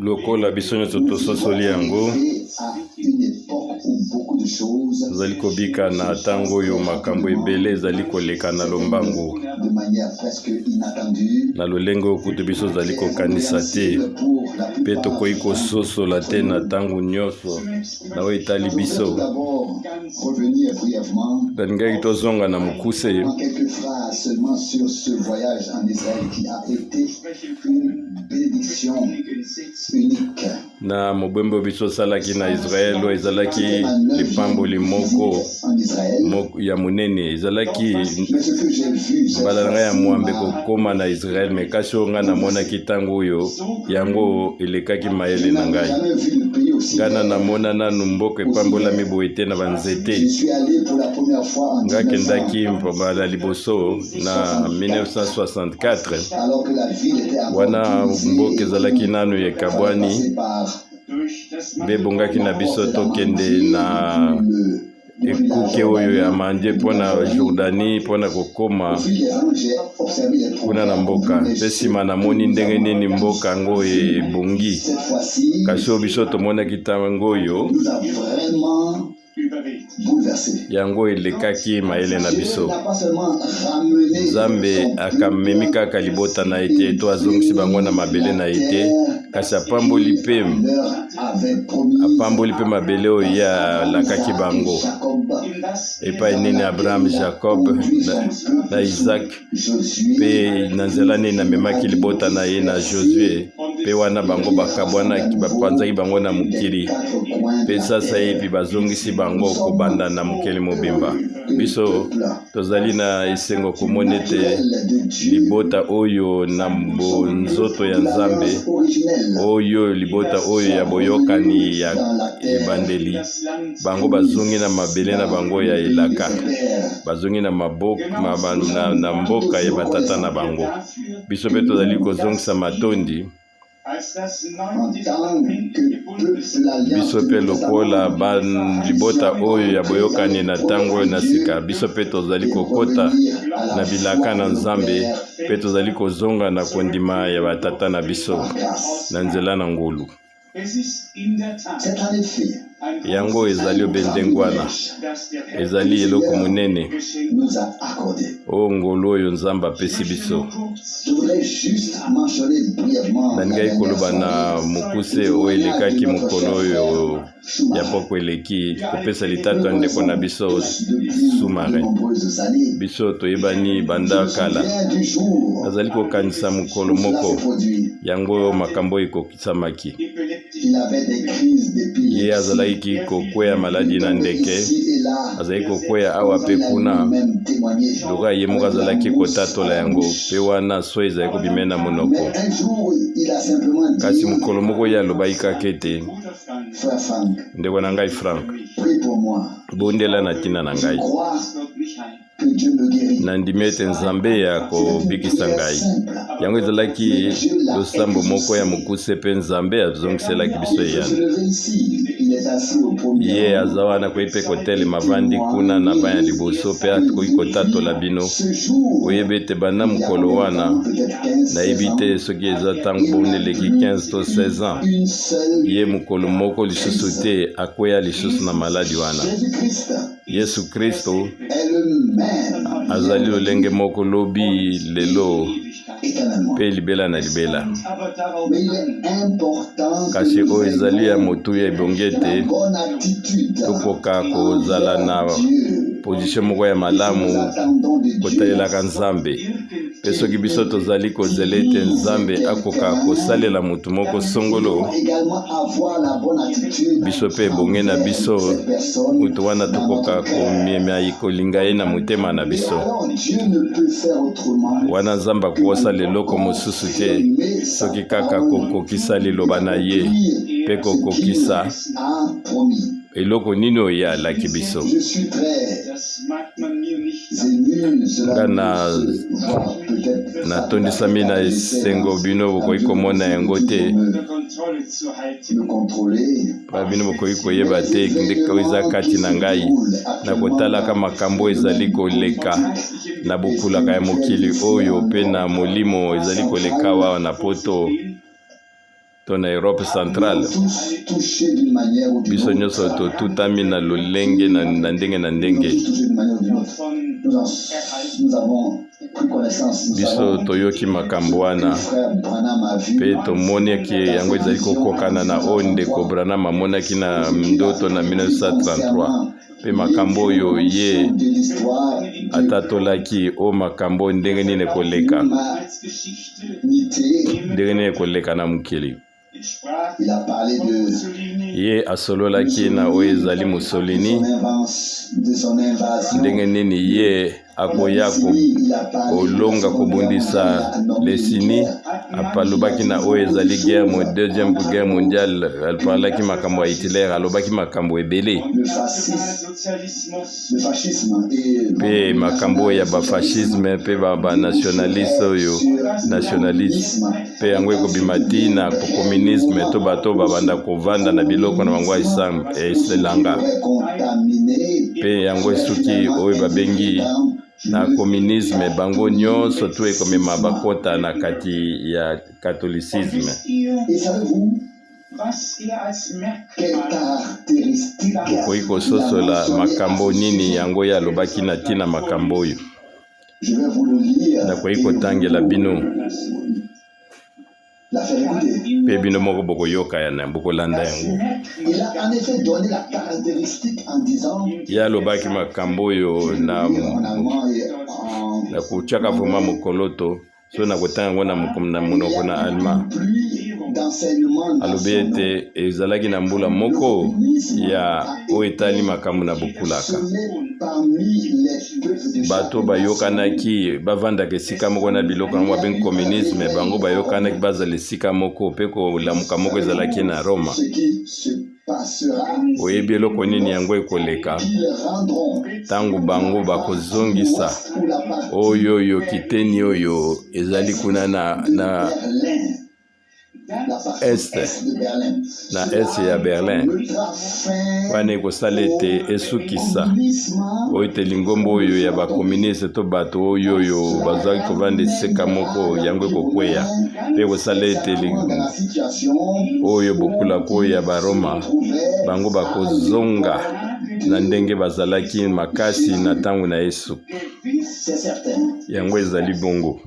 Lokola biso nyonso tososoli yango, tozali kobika na ntango oyo makambo ebele ezali koleka na lombangu, na lolenge oyo kutu biso tozali kokanisa te mpe tokoki kososola te na ntango nyonso na oyo etali biso. Nalingaki tozonga na mokuse na mobembo biso osalaki na Israel, oyo ezalaki lipamboli moko ya monene. Ezalaki mbala na ngai ya mwambe kokoma na Israel, me kasi oyo ngai namonaki ntango oyo, yango elekaki mayele na ngai. Ngai na namona nanu mboka epambolami boye te na banzete. Ngai akendaki mbala liboso na 1964, wana mboka ezalaki nanu ekabwani, nde ebongaki na biso tokende na ekuke oyo ya Mandie mpo na Jordanie mpo na kokoma kuna na mboka. Mpe nsima namoni ndenge nini mboka yango ebongi, kasi oyo biso tomonaki ntango oyo yango elekaki mayele na biso. Nzambe akamemi kaka libota na ye te to azongisi bango na mabele na ye te, kasi apamboli mpe apamboli mpe mabele oyo ye alakaki bango epai nini Abraham, Jacob na Isaac, mpe na nzela nini amemaki libota na ye na Josue, mpe wana bango bakabwanaki, bapanzaki bango na mokili, mpe sasa epi bazongisi bango kobanda na mokili mobimba. Biso tozali na esengo komona ete libota oyo na bonzoto ya Nzambe, oyo libota oyo ya boyokani ya ebandeli, bango bazongi na mabele na bango ya elaka, bazongi na maboko na, na mboka ya batata na bango. Biso mpe tozali kozongisa matondi. Biso mpe lokola libota oyo ya boyokani na ntango oyo na sika, biso mpe tozali kokota na bilaka na Nzambe mpe tozali kozonga na kondima ya batata na biso na nzela na ngolu. Yango ezali obe ndenge wana, ezali eloko monene oyo ngolu oyo Nzambe apesi biso. Nalingaki koloba na mokuse oyo elekaki mokolo oyo ya pokwa eleki, kopesa litato ya ndeko na biso Sous-marin. Biso toyebani banda kala. Nazali kokanisa mokolo moko yango makambo oyo ekokisamaki. Ye azalaki kokwea maladi na ndeke, azalaki kokwea awa mpe kuna, lokola ye moko azalaki kotatola yango, mpe wana soi ezalaki kobima na monoko. Kasi mokolo moko ye alobaki kaka ete, Ndeko na ngai Frank, bondela na ntina na ngai. Nandimi ete Nzambe akobikisa ngai. Yango ezalaki losambo moko ya mokuse mpe Nzambe azongiselaki biso eyano. Ye aza wana akoki mpe kotelema, avandi kuna na ban ya liboso mpe akoki kotatola bino. Oyebi ete banda mokolo wana, nayebi te soki eza ntango boni eleki 15 to 16 ans, ye mokolo moko lisusu te akweya lisusu na maladi wana. Yesu Kristo azali lolenge moko lobi, lelo mpe libela na libela. Kasi oyo ezali ya motuya, ebongi ete tokoka kozala na position moko ya malamu kotalelaka Nzambe. Mpe soki biso tozali kozela ete Nzambe akoka kosalela moto moko songolo, biso mpe ebongi na biso moto wana tokoka komemia kolinga ye na motema na biso. Wana Nzambe akokosala eloko mosusu te soki kaka kokokisa liloba na ye mpe kokokisa eloko nini oyo ye alaki biso. Nga na natondisami na esengo, bino bokoki komona yango te, bino bokoki koyeba te ndeko eza kati na ngai na kotalaka makambo ezali koleka na bokulaka ya mokili oyo mpe na molimo ezali koleka awa na poto. To na Europe centrale. Biso nyonso totutami na lolenge na, na ndenge na ndenge. Biso toyoki makambo wana mpe tomonaki yango ezali kokokana na oyo ndeko Branham amonaki na ndoto na 1933 mpe makambo oyo ye atatolaki o makambo oyo ndenge nini ekoleka ndenge nini ekoleka na mokili. Ye asololaki na oyo ezali Mussolini, ndenge nini ye akoya kolonga kobundisa Lesini. Alobaki na oyo ezali guerre, deuxième guerre mondiale, alobaki makambo ya Hitler, alobaki makambo ebele mpe makambo oyo ya bafascisme mpe banationaliste oyo nationaliste mpe yango ekobima ti na communisme to bato babanda kovanda na biloko na bango ya eselanga mpe yango esuki oyo babengi na communisme bango nyonso to ekomema bakota na kati ya catholicisme. Okoki kososola makambo nini yango ye alobaki na ntina makambo oyo? Nakoki kotangela bino mpe bino moko bokoyoka yana bokolanda yango. Ye alobaki makambo oyo na, na kotyaka vraimen mokoloto so na kotanga yango na monoko na allemand. Alobi ete ezalaki na mbula moko ya oyo etali makambo na bokulaka. Bato bayokanaki bavandaka esika moko na biloko yango babengi communisme, bango bayokanaki bazala esika moko mpe kolamuka moko ezalaki na Roma. Oyebi eloko nini yango ekoleka ntango bango bakozongisa oyo oyo kiteni oyo ezali kuna na, na est na est ya Berlin wana ekosala ete esukisa oyo ete lingomba oyo ya bakoministe to bato oyo oyo bazalaki kovanda esika moko yango ekokweya mpe ekosala ete oyo bokulaka oyo ya Baroma bango bakozonga na ndenge bazalaki makasi na ntango na Yesu. Yango ezali bongo.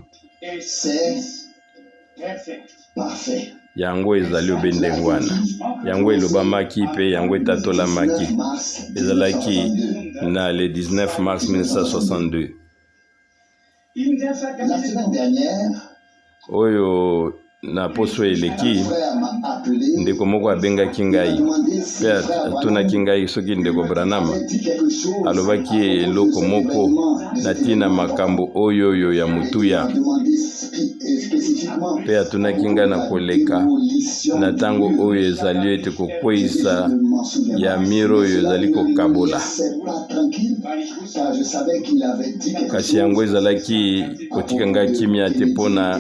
Yango ezali obe ndenge wana. Yango elobamaki mpe yango etatolamaki. Ezalaki na le 19 mars 1962. Oyo na poso eleki, ndeko moko abengaki ngai mpe atunaki ngai soki ndeko Branham alobaki eloko moko na ntina makambo oyo oyo ya motuya mpe atunaki ngai na koleka na ntango oyo ezali ete kokweisa ya miro oyo ezali kokabola. Kasi yango ezalaki kotika ngai kimia te mpo na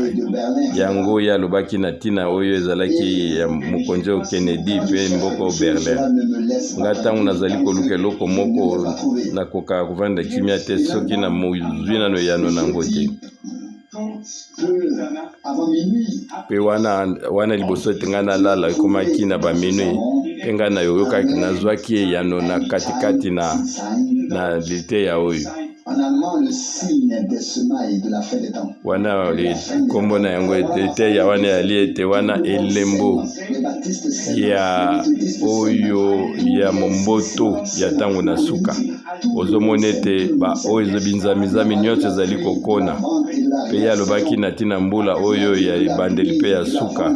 yango ye alobaki na ntina oyo ezalaki ya mokonzi oyo Kennedy mpe mboko Berlin. Ngai ntango nazali koluka eloko moko nakokaka kovanda kimia te soki namozwi nano eyano na yango te. Mpe wana, wana liboso ete ngai nalala ekomaki na baminui mpe ngai nayoyokaki nazwaki eyano na katikati na, na liteya oyo wana nkombo na yango eteya wana eyali ete wana elembo ya oyo ya momboto ya ntango na suka. Ozomona ete baoyo ezo binzamizami nyonso ezali kokona. Mpe ye alobaki na ntina mbula oyo ya ebandeli mpe ya suka.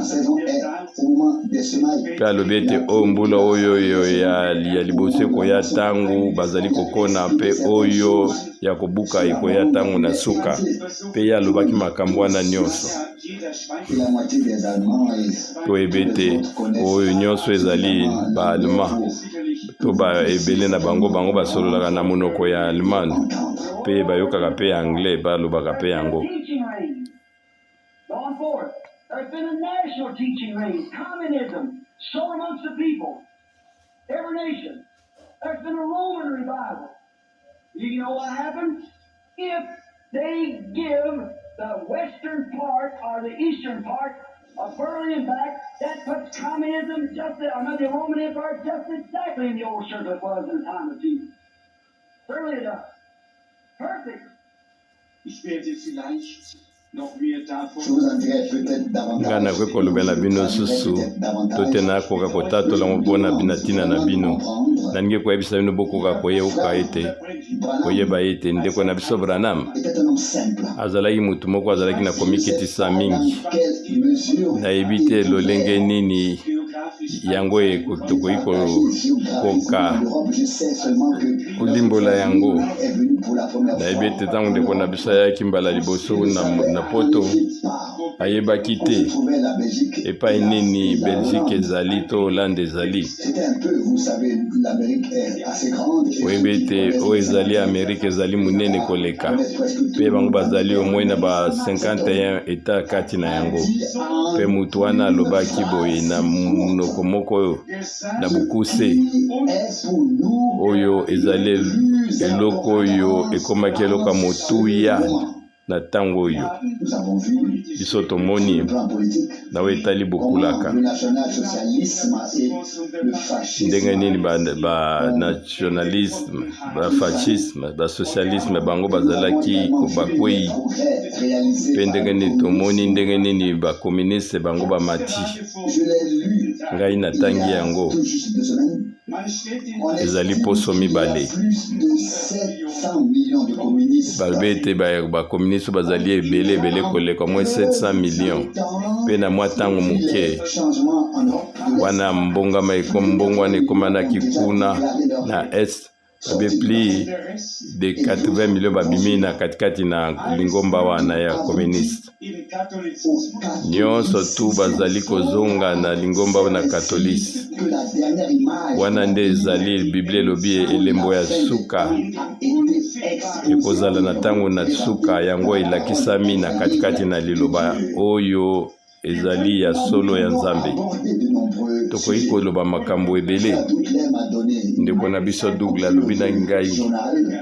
Mpe alobi ete oyo mbula oyo ya, ya liboso ekoya ntango bazali kokona, mpe oyo ya kobuka ekoya ntango na suka. Mpe ye alobaki makambo wana nyonso. Toyebi ete oyo nyonso ezali ba Allemand to ba ebele na bango, bango basololaka na monoko ya Allemagne mpe bayokaka mpe anglais, balobaka mpe yango. You know what happens? If they give the western part or the eastern part Ngai nakoki kolobela bino susu to te nakoka kotatola yango mpo na ntina na bino. Nalingi koyebisa bino bokoka koyoka ete koyeba ete ndeko na biso Branham azalaki moto moko azalaki na komikitisa mingi. Nayebi te lolenge nini yango tokoki kokoka kolimbola yango. Nayebi ete ntango ndeko na biso ayaki mbala liboso na, na poto ayebaki te epai nini Belgique ezali to Hollande ezali. Oyebi ete oyo ezali Amerike ezali monene koleka, mpe bango bazali omoi na ba 51 etat kati na yango. Mpe moto wana alobaki boye na monoko moko oyo na bokuse, oyo ezali eloko oyo ekomaki eloko ya motuya na ntango oyo biso tomoni na oyo etali bokulaka ndenge nini banationalisme ba bafascisme basocialisme bango bazalaki bakwei mpe ndenge nini tomoni ndenge nini bakomuniste bango bamati ngai natangi yango ezali poso mibale. Balobi ete bakomuniste bazali ebele ebele koleka mwa 700 millions mpe na mwa ntango moke wana mbongama mbongwana ekomanaki kuna na est babe plus de 80 millions babimi na katikati na lingomba wana ya communiste nyonso tu bazali kozonga na lingomba na katolise wana nde ezali biblia elobi elembo ya suka ekozala na ntango na suka yango elakisami na katikati na liloba oyo ezali ya solo ya Nzambe. Tokoki koloba makambo ebele. Ndeko na biso Douglas alobi na ngai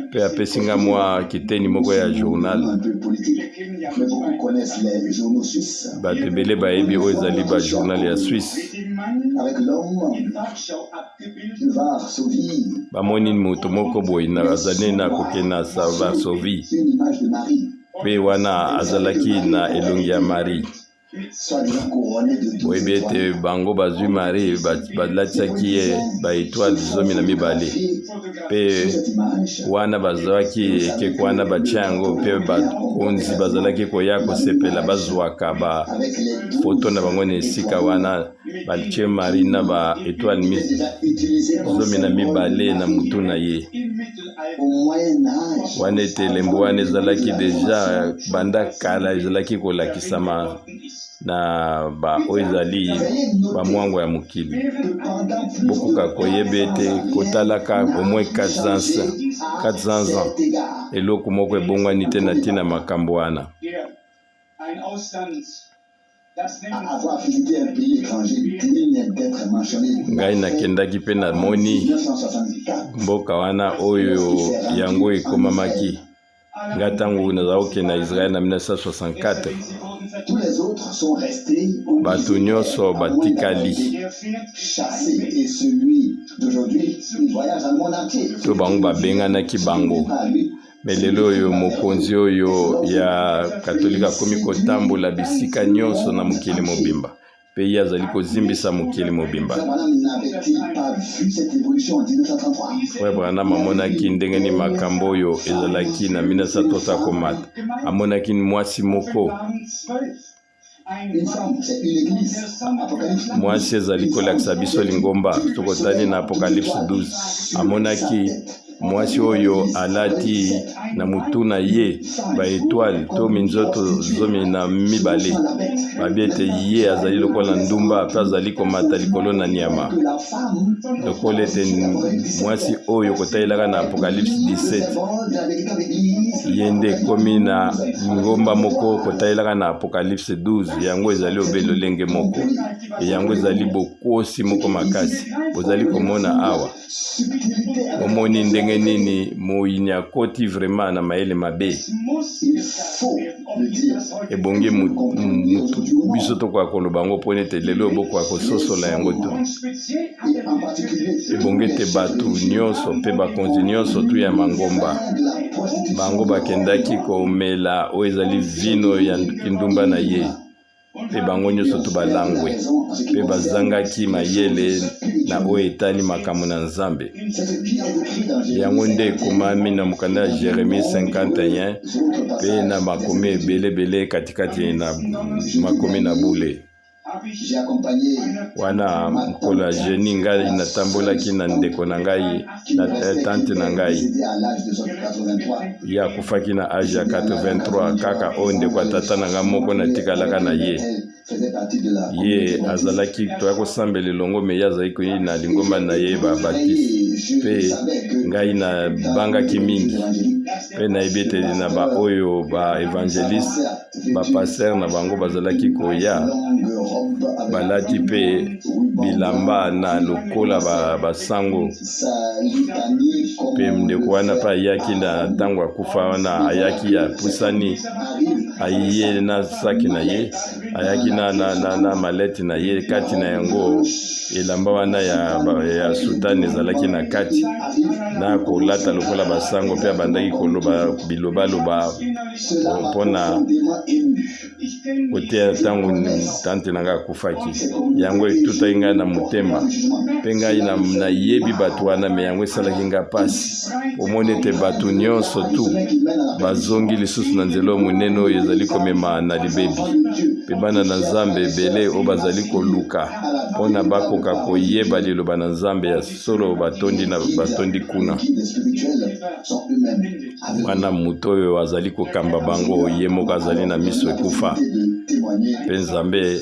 mpe apesi ngai mwa kiteni moko ya journal. Bato ebele bayebi oyo ezali ba journal ya Suisse. Bamoni moto moko boye azali na kokende na Varsovie. Mpe wana azalaki na elongi ya Marie. Boyebi ete bango bazwi Marie, balatisaki ye ba etoile 12. Mpe wana bazwaki ekeko wana batia yango, mpe bakonzi bazalaki koya kosepela, bazwaka ba foto na bango na esika wana batie Marie na ba etoile 12 na mutu na ye. Wana ete elembo wana ezalaki deja banda kala, ezalaki kolakisama na baoyo ezali bamwango ya mokili. Bokoka koyeba ete kotalaka au moins 400 ans eloko moko ebongwani te na ntina makambo wana. Ngai nakendaki mpe namoni mboka wana oyo yango ekomamaki. Ngai ntango nazala kokende na Israël na 1964, bato nyonso batikali to bango babenganaki bango. Me lelo oyo mokonzi oyo ya katolika akomi kotambola bisika nyonso na mokili mobimba, mpe ye azali kozimbisa mokili mobimba. Frère Branham amonaki ndenge nini makambo oyo ezalaki na 1930 komata. Amonaki mwasi moko mwasi ezali kolakisa biso lingomba. Tokotani na Apocalypse 12, amonaki mwasi oyo alati na motu na ye ba etoile to minzoto 12. Babi ete ye azali lokola ndumba mpe azali komata likolo na nyama, lokola ete mwasi oyo kotalelaka na Apocalypse 17 ye nde ekomi na lingomba moko kotalelaka na Apocalypse 12. Yango ezali obe lolenge moko, yango ezali bokosi moko makasi bozali komona awa. Bomoni ndenge ndenge nini moyini akoti vraiment na mayele mabe. Ebongi biso tokoka koloba yango mpo ete lelo bokoka kososola yango to. Ebongi ete bato nyonso mpe bakonzi nyonso tu ya mangomba bango bakendaki komela oyo ezali vino ya kindumba na ye. Mpe bango nyonso to balangwe mpe bazangaki mayele na oyo etali makambo na Nzambe. Yango nde ekomami na mokanda ya Jeremie 51 mpe na makomi ebelebele katikati na makomi na bule. Wana mokolo ya genie ngai natambolaki na ndeko na ngai na eh, tante na ngai ye akufaki na age ya 83 kaka oyo ndeko ya tata na ngai moko natikalaka na ye ye azalaki toya kosambela elongo me ye azalaki na lingomba na ye babatiste mpe ngai nabangaki mingi mpe nayebi ete na baoyo baevangeliste bapaster na bango bazalaki koya balati mpe bilamba na lokola basango mpe ndeko wana mpe ayaki na ntango akufa wana ayaki apusani aye na saki na ye ayaki na, na, na, na malete na ye kati na yango elamba wana ya, ya sutani ezalaki na kati na kolata lokola basango mpe abandaki koloba bilobaloba mpo na koteya ntango tante na ngai akufaki. Yango etutaki ngai na motema, mpe ngai nayebi bato wana, me yango esalaki ngai mpasi. Omoni ete bato nyonso tu bazongi lisusu na nzela oyo monene oyo ezali komema na libebi, mpe bana na Nzambe ebele oyo bazali koluka mpo na bakoka koyeba liloba na Nzambe ya solo batondi, na, batondi kuna. Wana moto oyo azali kokamba bango ye moko azali na miso ekufa, mpe Nzambe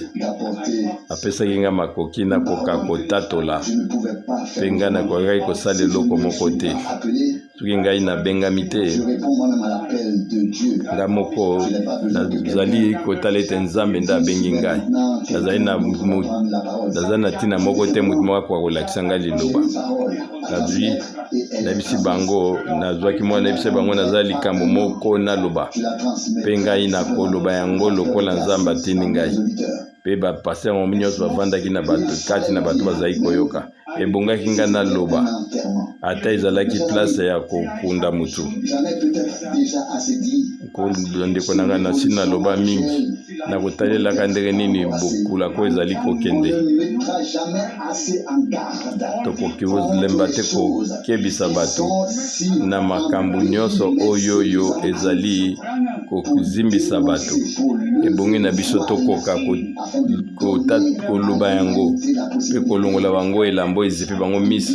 apesaki ngai makoki nakoka kotatola, mpe ngai nakokaki kosala eloko moko te. Soki ngai nabengami te, ngai moko nazali kotala ete Nzambe nde abengi ngai. Nazali na, nazali na ntina moko te moto moko akoka kolakisa ngai liloba. Nazwi nayebisi bango nazwaki mwa nayebisi bango naza likambo moko naloba mpe ngai nakoloba yango lokola nzambe atindi ngai mpe bapaster yango nyonso bafandaki na bato kati na bato bazalaki koyoka ebongaki ngai naloba ata ezalaki place ya kokunda motu ndeko na ngai nasi naloba mingi na kotalelaka ndenge nini bokula ko ezali kokende. Tokoki kolemba te kokebisa bato na makambo nyonso oyo yo ezali kozimbisa bato. Ebongi na biso tokoka koloba yango mpe kolongola bango elambo ezipi bango miso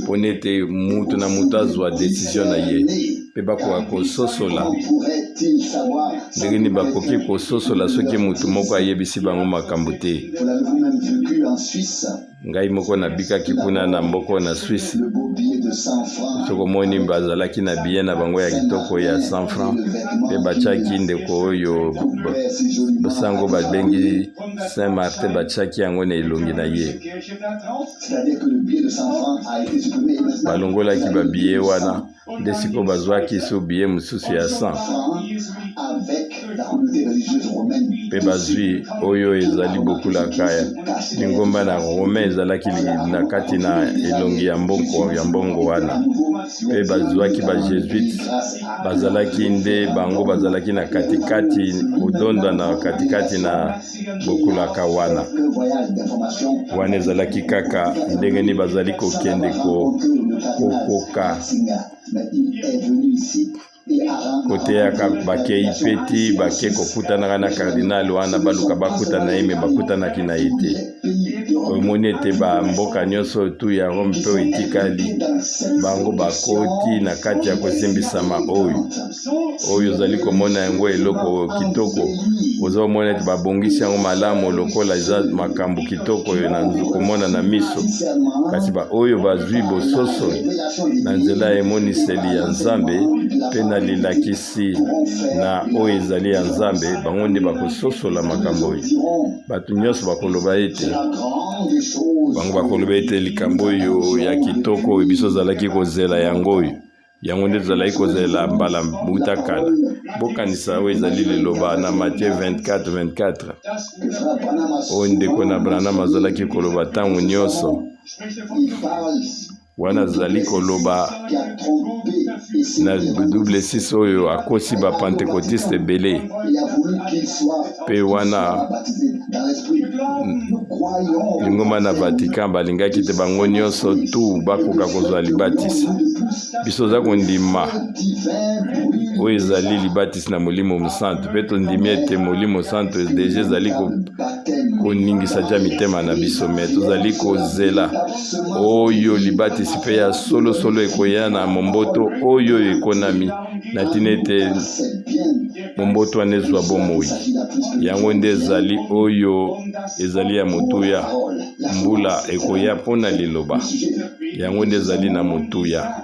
mpo nete moto na moto azwa desizio na ye mpe bakoka kososola Ndenge nini bakoki kososola soki moto moko ayebisi bango makambo te? Ngai moko nabikaki kuna na mboko na Suisse. Soki omoni bazalaki na billet na bango ya kitoko ya 100 francs mpe batiaki ndeko oyo sango babengi Saint Martin batiaki yango na elongi na ye. Balongolaki ba billet wana nde sikoyo bazwaki so biye mosusu ya 100 mpe bazwi oyo ezali bokulaka ya lingomba na Rome ezalaki na kati na elongi ya mbongo ya mbongo wana mpe bazwaki ba jesuite bazalaki nde bango bazalaki na katikati kodonda na katikati na bokulaka wana wana ezalaki kaka ndenge nini bazali kokende kokoka koteyaka bakei peti bake kokutanaka na kardinal wana baluka bakutana ye me bakutanaki na ye te omoni ete bamboka nyonso tu ya rome mpe etikali bango bakoti na kati ya kosimbisama oyo oyo ozali komona yango eloko kitoko oza komona ete babongisi yango malamu lokola eza makambo kitoko oyo na komona na miso kasi baoyo bazwi bososoli na nzela ya emoniseli ya nzambe mpe na lilakisi na oyo ezali ya nzambe bango nde bakososola makambo oyo bato nyonso bakoloba ete bango bakoloba ete likambo oyo ya kitoko oyo biso ozalaki kozela yango oyo. Yango nde tozalaki kozela mbala buta kala. Bokanisa oyo ezali liloba na Matthieu 24, 24 oyo ndeko na Branham azalaki koloba ntango nyonso. Wana azali koloba na double six oyo akosi ba pentecotiste ebele mpe wana lingomba na Vatican balingaki te bango nyonso tu bakoka kozwa libatisi. Biso toza kondima oyo ezali libatisi na Molimo Mosantu, mpe tondimi ete Molimo Santu deja ezali koningisa ja mitema na biso, me tozali kozela oyo libatisi mpe ya solosolo ekoya na momboto oyo ekonami na ntina ete momboto wana ezwa bomoi. Yango nde ezali oyo ezali ya motuya. Mbula ekoya mpo na liloba. Yango nde ezali na motuya.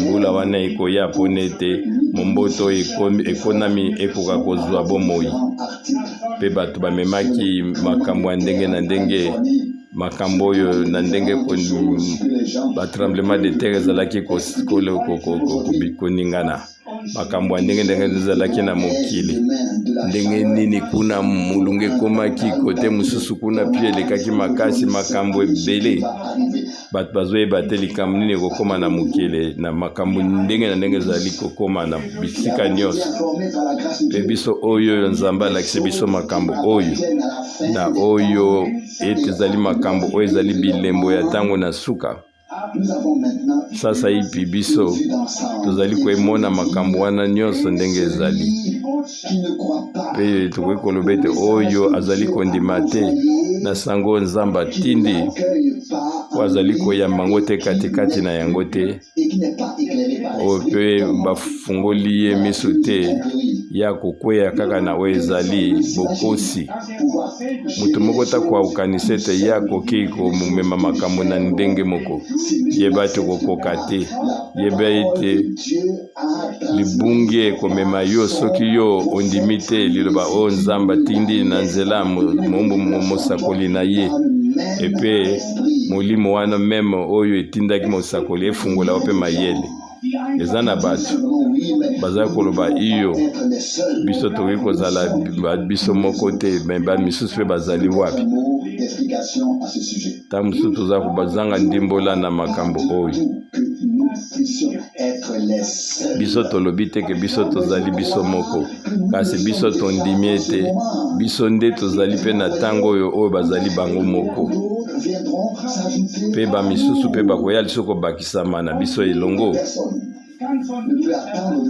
Mbula wana ekoya mpo na ete momboto ekonami ekoka kozwa bomoi. Mpe bato bamemaki makambo ya ndenge na ndenge, makambo oyo na ndenge ba tremblement de terre ezalaki koningana, makambo ya ndenge ndenge ezalaki na mokili, ndenge nini kuna molunge ekomaki kote mosusu kuna pio elekaki makasi, makambo ebele bato bazoyeba te likambo nini ekokoma na mokili, na makambo ndenge na ndenge ezali kokoma na bisika nyonso. Mpe biso oyo oyo Nzambe alakisi biso makambo oyo na oyo ete ezali makambo oyo ezali bilembo ya ntango na suka. Sasaipi biso tozali koemona makambo wana nyonso ndenge ezali, mpe tokoki koloba ete oyo azali kondima te na sango oyo Nzambe atindi, oyo azali koyamba yango te katikati na yango te, oyo mpe bafungoli ye miso te ya kokweya kaka na oyo ezali bokosi. Moto moko ta kokanisa ete ye akoki komema makambo na ndenge moko. Yeba ete okokoka te. Yeba ete libungi ekomema yo soki yo ondimi te liloba oyo Nzambe atindi na nzela moombo mosakoli na ye. Epe molimo wana meme oyo etindaki mosakoli efungola yo mpe mayele. Eza na bato baza koloba iyo, biso tokoki kozala biso moko te, me bamisusu mpe bazali wapi? Ntango mosusu toza kozanga ndimbola na makambo oyo. Biso tolobi te ke biso tozali biso moko, kasi biso tondimi ete biso nde tozali mpe na ntango oyo oyo bazali bango moko, mpe bamisusu mpe bakoya lisusu kobakisama na biso elongo.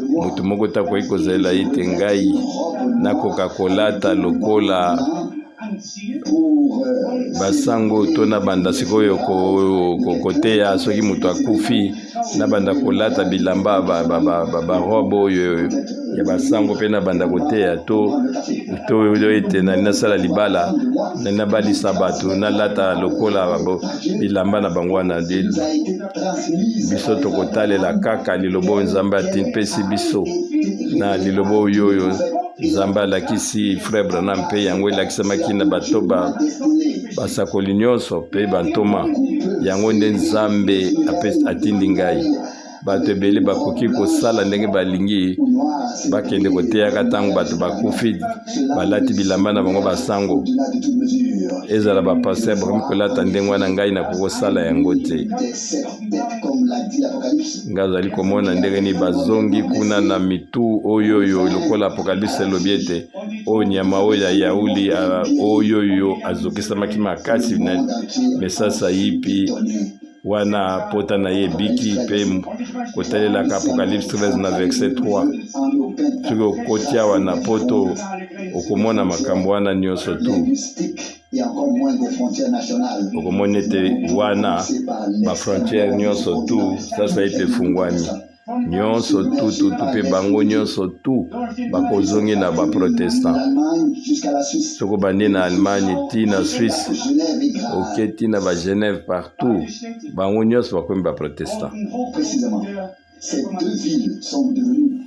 Moto moko te akoki kozela ete ngai nakoka kolata lokola basango to nabanda sikoyo koteya soki moto akufi nabanda kolata bilamba barobe oyo ya basango mpe nabanda koteya to to ete nali nasala libala nali nabalisa bato nalata lokola bilamba na bango wana. Biso tokotalela kaka liloba oyo Nzambe apesi biso na liloba oyo oyo Nzambe alakisi Frère Branham, mpe yango elakisamaki na bato ba basakoli nyonso mpe bantoma. Yango nde Nzambe atindi ngai. Bato ebele bakoki kosala ndenge balingi, bakende koteyaka ntango bato bakufi, balati bilamba na bango basango, ezala bapaster bakomi kolata ndenge wana, ngai nakoki kosala yango te. Ngai azali komona ndenge nini bazongi kuna na mitu oyo oyo lokola Apokalipse elobi ete oyo nyama oyo ya yauli oyo oyo azokisamaki makasi me sasaipi wana pota na ye ebiki mpe kotalelaka Apokalipse 13 na verset 3 soki okoti awa na poto okomona makambo wana nyonso tu okomona ete wana bafrontiere nyonso tu sasa ete efungwami nyonso tu tu tu mpe bango nyonso tu bakozongi na baprotestant. Soki obandi na Allemagne ti na Suisse, oke ti na bagenève, partout bango nyonso bakomi baprotestant. Ces deux villes sont devenues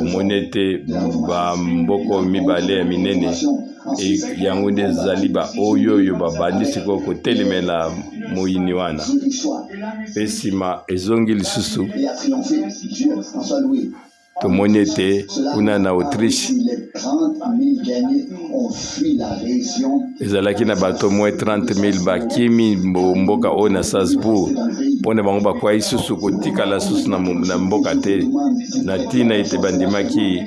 Omoni ete bamboko mibale ya minene e, yango nde ezali baoyo oyo babandi sikoyo kotelemela moyini wana, mpe nsima ezongi lisusu. Tomoni ete kuna na Autriche ezalaki na bato moins 30 000 bakimi mboka oyo na Salzbourg mpo na bango bakwai susu kotikala susu na mboka te na ntina ete bandimaki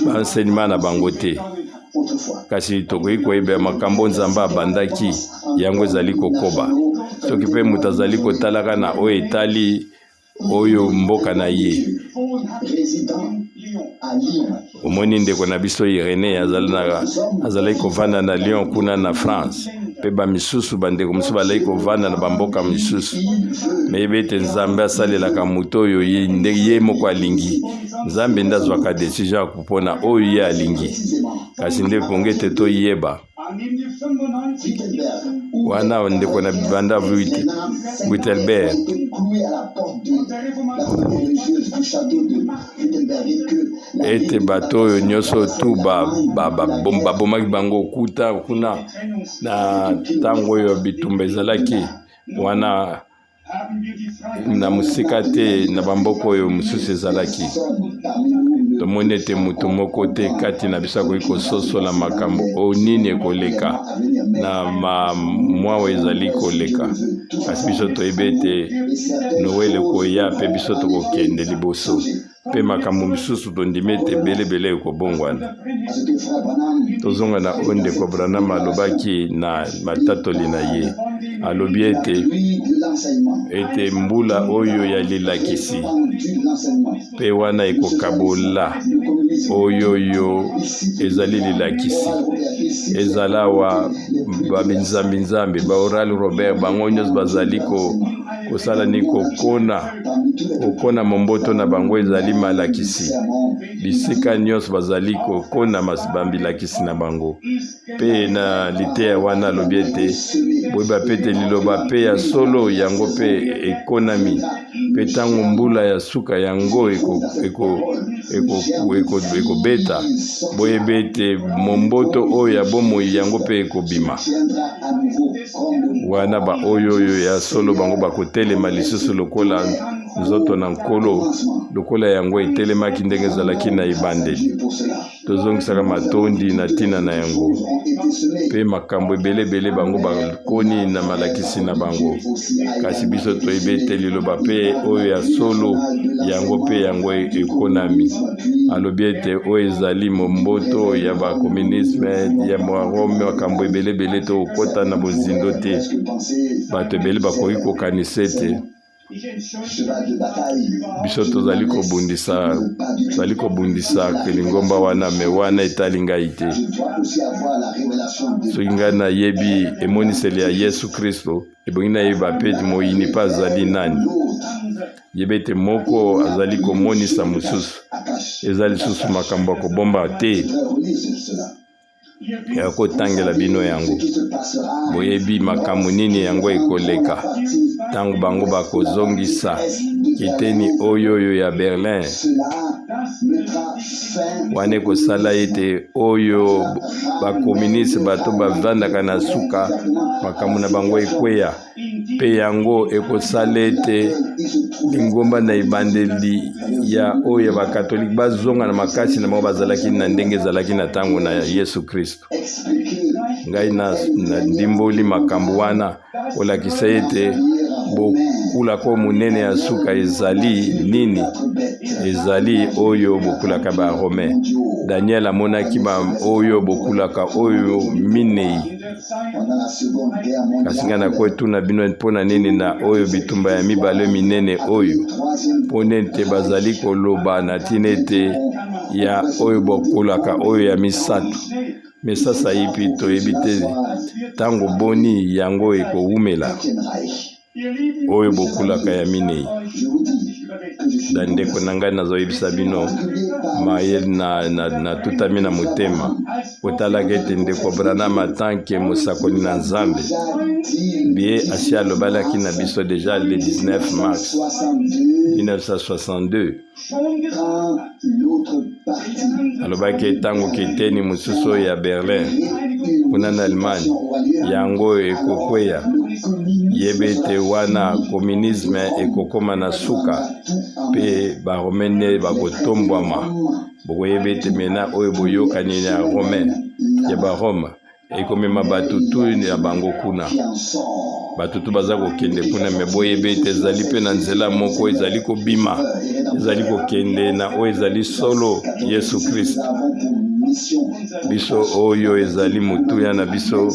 baenseignement na bango te. Kasi tokoki koyeba makambo Nzambe abandaki yango ezali kokoba. Soki mpe moto azali kotalaka na oyo etali oyo mboka na ye. Omoni ndeko na biso Irene azalaki kovanda na Lyon kuna na France, mpe bamisusu bandeko mosusu bazalaki kovanda na bamboka misusu. Me yeba ete Nzambe asalelaka moto oyo ye, nde ye moko alingi. Nzambe nde azwaka decision ya kopona oyo ye alingi. Kasi nde pongi ete toyeba wana ndeko na banda Wittelberg ete bato oyo nyonso tu babomaki bango kuta kuna na ntango oyo bitumba ezalaki wana na mosika te na bamboka oyo mosusu ezalaki. Tomoni ete moto moko te kati na biso akoki kososola makambo oyo nini ekoleka na mwa oyo ezali koleka, kasi biso toyebi ete Noele ekoya mpe biso tokokende liboso. mpe makambo misusu tondimi ete ebele ebele ekobongwana. Tozonga na oyo ndeko Branham alobaki na matatoli na ye. Alobi ete ete mbula oyo ya lilakisi mpe wana ekokabola oyo oyo ezali lilakisi ezala awa babinzambi-nzambi ba Oral Robert bango nyonso bazali ko kosala ni kokona kokona momboto na bango ezali malakisi bisika nyonso bazali kokona bambilakisi na bango mpe na liteya wana alobi ete boyeba mpe ete liloba mpe ya solo yango mpe ekonami mpe ntango mbula ya suka yango ekobeta boyeba ete momboto oyo ya bomoi yango mpe ekobima Wana baoyo oyo ya solo bango bakotelema lisusu lokola nzoto na Nkolo, lokola yango etelemaki ndenge ezalaki na ebandeli. Tozongisaka matondi na ntina na yango mpe makambo ebele ebele bango bakoni na malakisi na bango, kasi biso toyebi ete liloba mpe oyo ya solo yango mpe yango ekonami. Alobi ete oyo ezali momboto ya ba communisme ya Rome, makambo ebele ebele tokokota na bozindo te. Bato ebele bakoki kokanisa ete biso tozali kobundisa tozali kobundisa lingomba wana, me wana etali ngai te. Soki ngai nayebi emoniseli ya Yesu Kristo, ebongi nayeba mpe ete moyini mpe azali nani. Yeba ete moko azali komonisa mosusu. Eza lisusu makambo ya kobomba te ya kotangela bino yango. Boyebi makambo nini yango ekoleka ntango bango bakozongisa kiteni oyo oyo ya Berlin. Wana ekosala ete oyo bakoministe bato bavandaka na suka makambo na bango ekweya. Mpe yango ekosala ete lingomba na ebandeli ya oyo ya bakatolike bazonga na makasi na bango bazalaki na ndenge ezalaki na ntango na Yesu Kristo. Ngai na, na ndimboli makambo wana kolakisa ete bokulaka monene ya suka ezali nini? Ezali oyo bokulaka ba Romain. Daniel amonaki ba oyo bokulaka oyo minei. Kasi ngai nakotuna bino mpo na nini na oyo bitumba ya mibale minene oyo, mpo nete bazali koloba na ntina ete ya oyo bokolaka oyo ya misato. Me sasaipi toyebi te ntango boni yango ekowumela, oyo bokulaka ya minei. Bandeko na ngai, nazoyebisa bino maye natutami na motema kotalaka ete ndeko Branham atanke mosakoli na Nzambe bie asi alobalaki na biso deja le 19 mars 1962. Alobaki ntango keteni mosusu oyo ya Berlin kuna na Allemagne yango ekokweya, yeba ete wana communisme ekokoma na suka mpe Baromain nde bakotombwama. Bokoyeba ete mena oyo boyokani ya Romain ya Barome ekomema bato tu ya bango kuna, bato tu baza kokende kuna. Me boyeba ete ezali mpe na nzela moko ezali kobima, ezali kokende na oyo ezali solo, Yesu Kristo. Biso oyo ezali motuya na biso,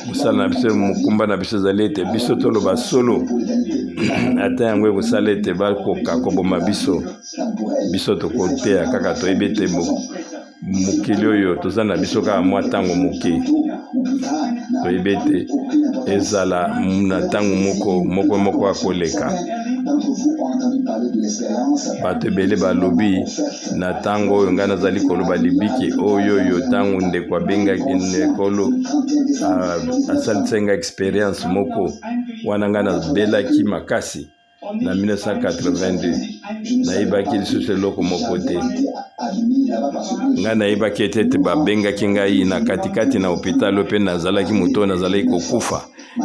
mosala na biso, mokumba na biso ezali ete biso toloba solo, ata yango ekosala ete bakoka koboma biso. Biso tokoteya kaka, toyebi ete mokili oyo toza na biso kaka mwa ntango moke. Toyebi ete ezala na ntango moko moko moko akoleka. Bato ebele balobi na ntango oyo ngai nazali koloba libiki oyo oyo ntango ndeko abengaki ndekolo asalisaki ngai experience moko wana ngai nabelaki makasi na 1982, nayebaki lisusu eloko moko te. Ngai nayebaki ete ete babengaki ngai na katikati na hopitalo mpe nazalaki moto oyo nazalaki kokufa.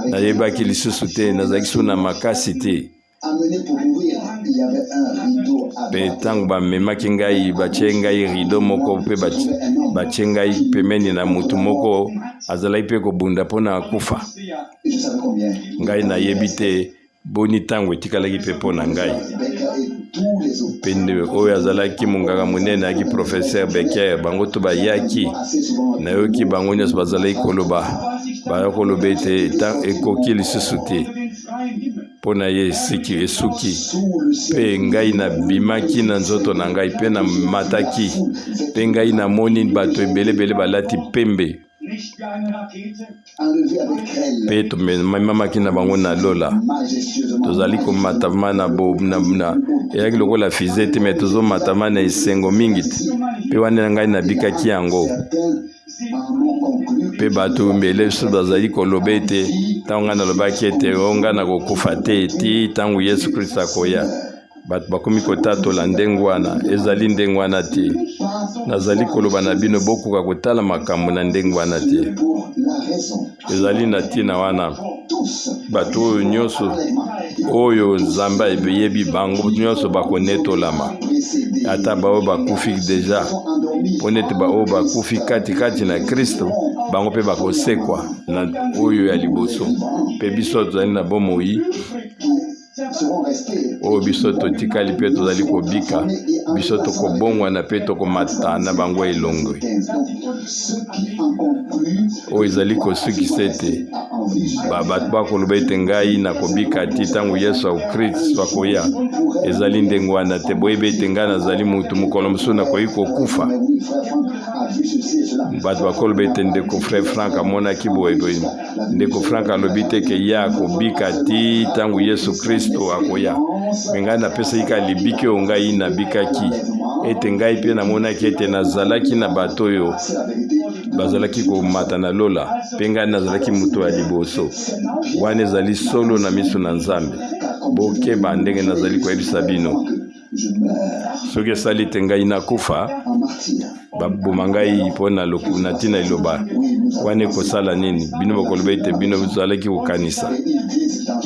Nayebaki lisusu te, nazalaki so na makasi te. Mpe ntango bamemaki ngai, batie ngai rido moko mpe batie ngai pembeni na motu moko azalaki mpe kobunda mpo na kufa. Ngai nayebi te boni ntango etikalaki mpe mpo na ngai. Mpe oyo azalaki monganga monene ayaki, professeur Becker, bango to bayaki, nayoki bango nyonso bazalaki koloba, baya koloba ete ekoki lisusu te mpo na ye, esiki esuki. Mpe ngai nabimaki na nzoto na ngai mpe namataki, mpe ngai namoni bato ebelebele balati pembe, mpe tomemamaki na bango na lola. Tozali komata ma na bo na, na eyaki lokola fize te, me tozomata ma na esengo mingi te. Mpe wana ngai nabikaki yango. Mpe bato mbele biso bazali koloba ete ntango ngai nalobaki ete o ngai nakokufa te ti ntango Yesu Kristo akoya, bato bakomi kotatola ndenge wana. Ezali ndenge wana te. Nazali koloba na bino, bokoka kotala makambo na ndenge wana te. Ezali na ntina wana bato oyo nyonso oyo Nzambe ayebi bango nyonso bakonetolama, ata baoyo bakufi deja, mpo nete baoyo bakufi katikati na Kristo, bango mpe bakosekwa na oyo ya liboso. Mpe biso tozali na bomoi oyo biso totikali mpe tozali kobika, biso tokobongwana mpe tokomata na bango elongwe. Oyo ezali kosukisa ete bato bakoloba ete ngai nakobika ti ntango Yesu Kristo akoya, ezali ndenge wana te. Boyebi ete ngai nazali motu, mokolo mosusu nakoki kokufa. Bato bakoloba ete ndeko frère Frank amonaki boye boye. Ndeko Frank alobi te ke ye akobika ti ntango Yesu Kristo akoya. Me ngai napesaki kaka libiki oyo ngai nabikaki, ete ngai mpe namonaki ete nazalaki na bato oyo bazalaki komata na lola, mpe ngai nazalaki moto ya liboso. Wana ezali solo na miso na Nzambe. Bokeba ndenge nazali koyebisa bino. Soki esali te ngai nakufa, baboma ngai mpo na na ntina liloba wana, ekosala nini? Bino bokoloba ete bino bozalaki kokanisa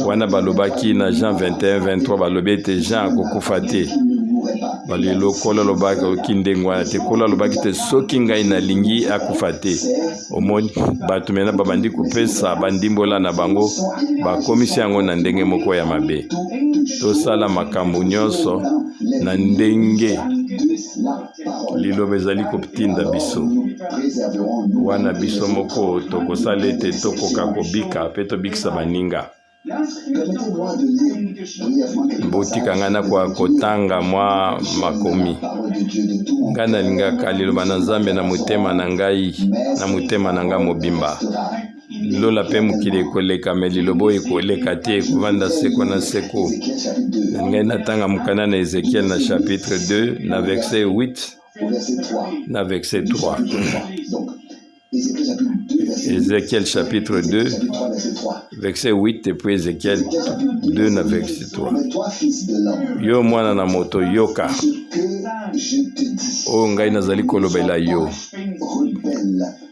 wana. Balobaki na Jean 21 23, balobi ete Jean akokufa te. Balelo Nkolo alobaki ndenge wana te. Nkolo alobaki te soki ngai nalingi akufa te. Omoni bato mena babandi kopesa bandimbola na bango, bakomisi yango na ndenge moko ya mabe. Tosala makambo nyonso na ndenge liloba ezali kotinda biso. Wana biso moko tokosala ete tokoka kobika mpe tobikisa baninga. Botika ngai nakoka kotanga mwa makomi. Ngai nalingaka liloba na Nzambe na motema na ngai, na motema na ngai mobimba. Lola mpe mokili ekoleka, me liloba oyo ekoleka te, ekovanda seko na seko. Ngai natanga mokanda na Ezekiel na chapitre 2 na verset 8 na verset 3. Ézéchiel chapitre 2, verset 8 et puis Ézéchiel 2 na verset 3. Yo mwana na moto yoka oyo ngai nazali kolobela yo.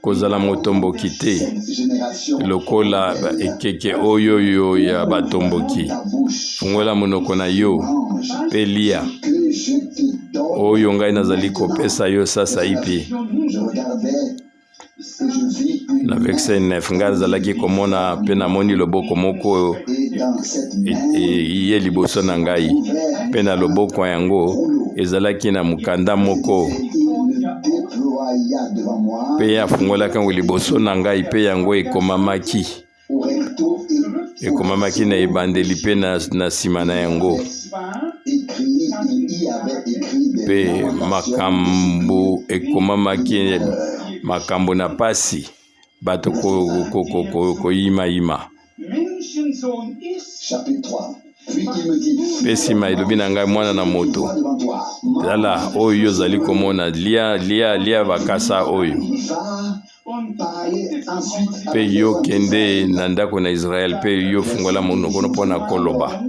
Kozala motomboki te lokola ekeke oyo yo ya batomboki. Fungola monoko na yo mpe lia oyo ngai nazali kopesa yo sasaipi. Na verset 9, ngai nazalaki komona mpe namoni loboko moko eye liboso na ngai, mpe na loboko yango ezalaki na mokanda moko, mpe ye afungolaki yango liboso na ngai, mpe yango ekomamaki ekomamaki na ebandeli mpe na nsima na yango, mpe makambo ekomamaki makambo na pasi bato koyimayima. Mpe nsima elobi na ngai, mwana na moto, tala oyo yo ozali komona, lia, lia, lia bakasa oyo, mpe yo kende na ndako na Israel, mpe yo fungola monoko no mpo na koloba.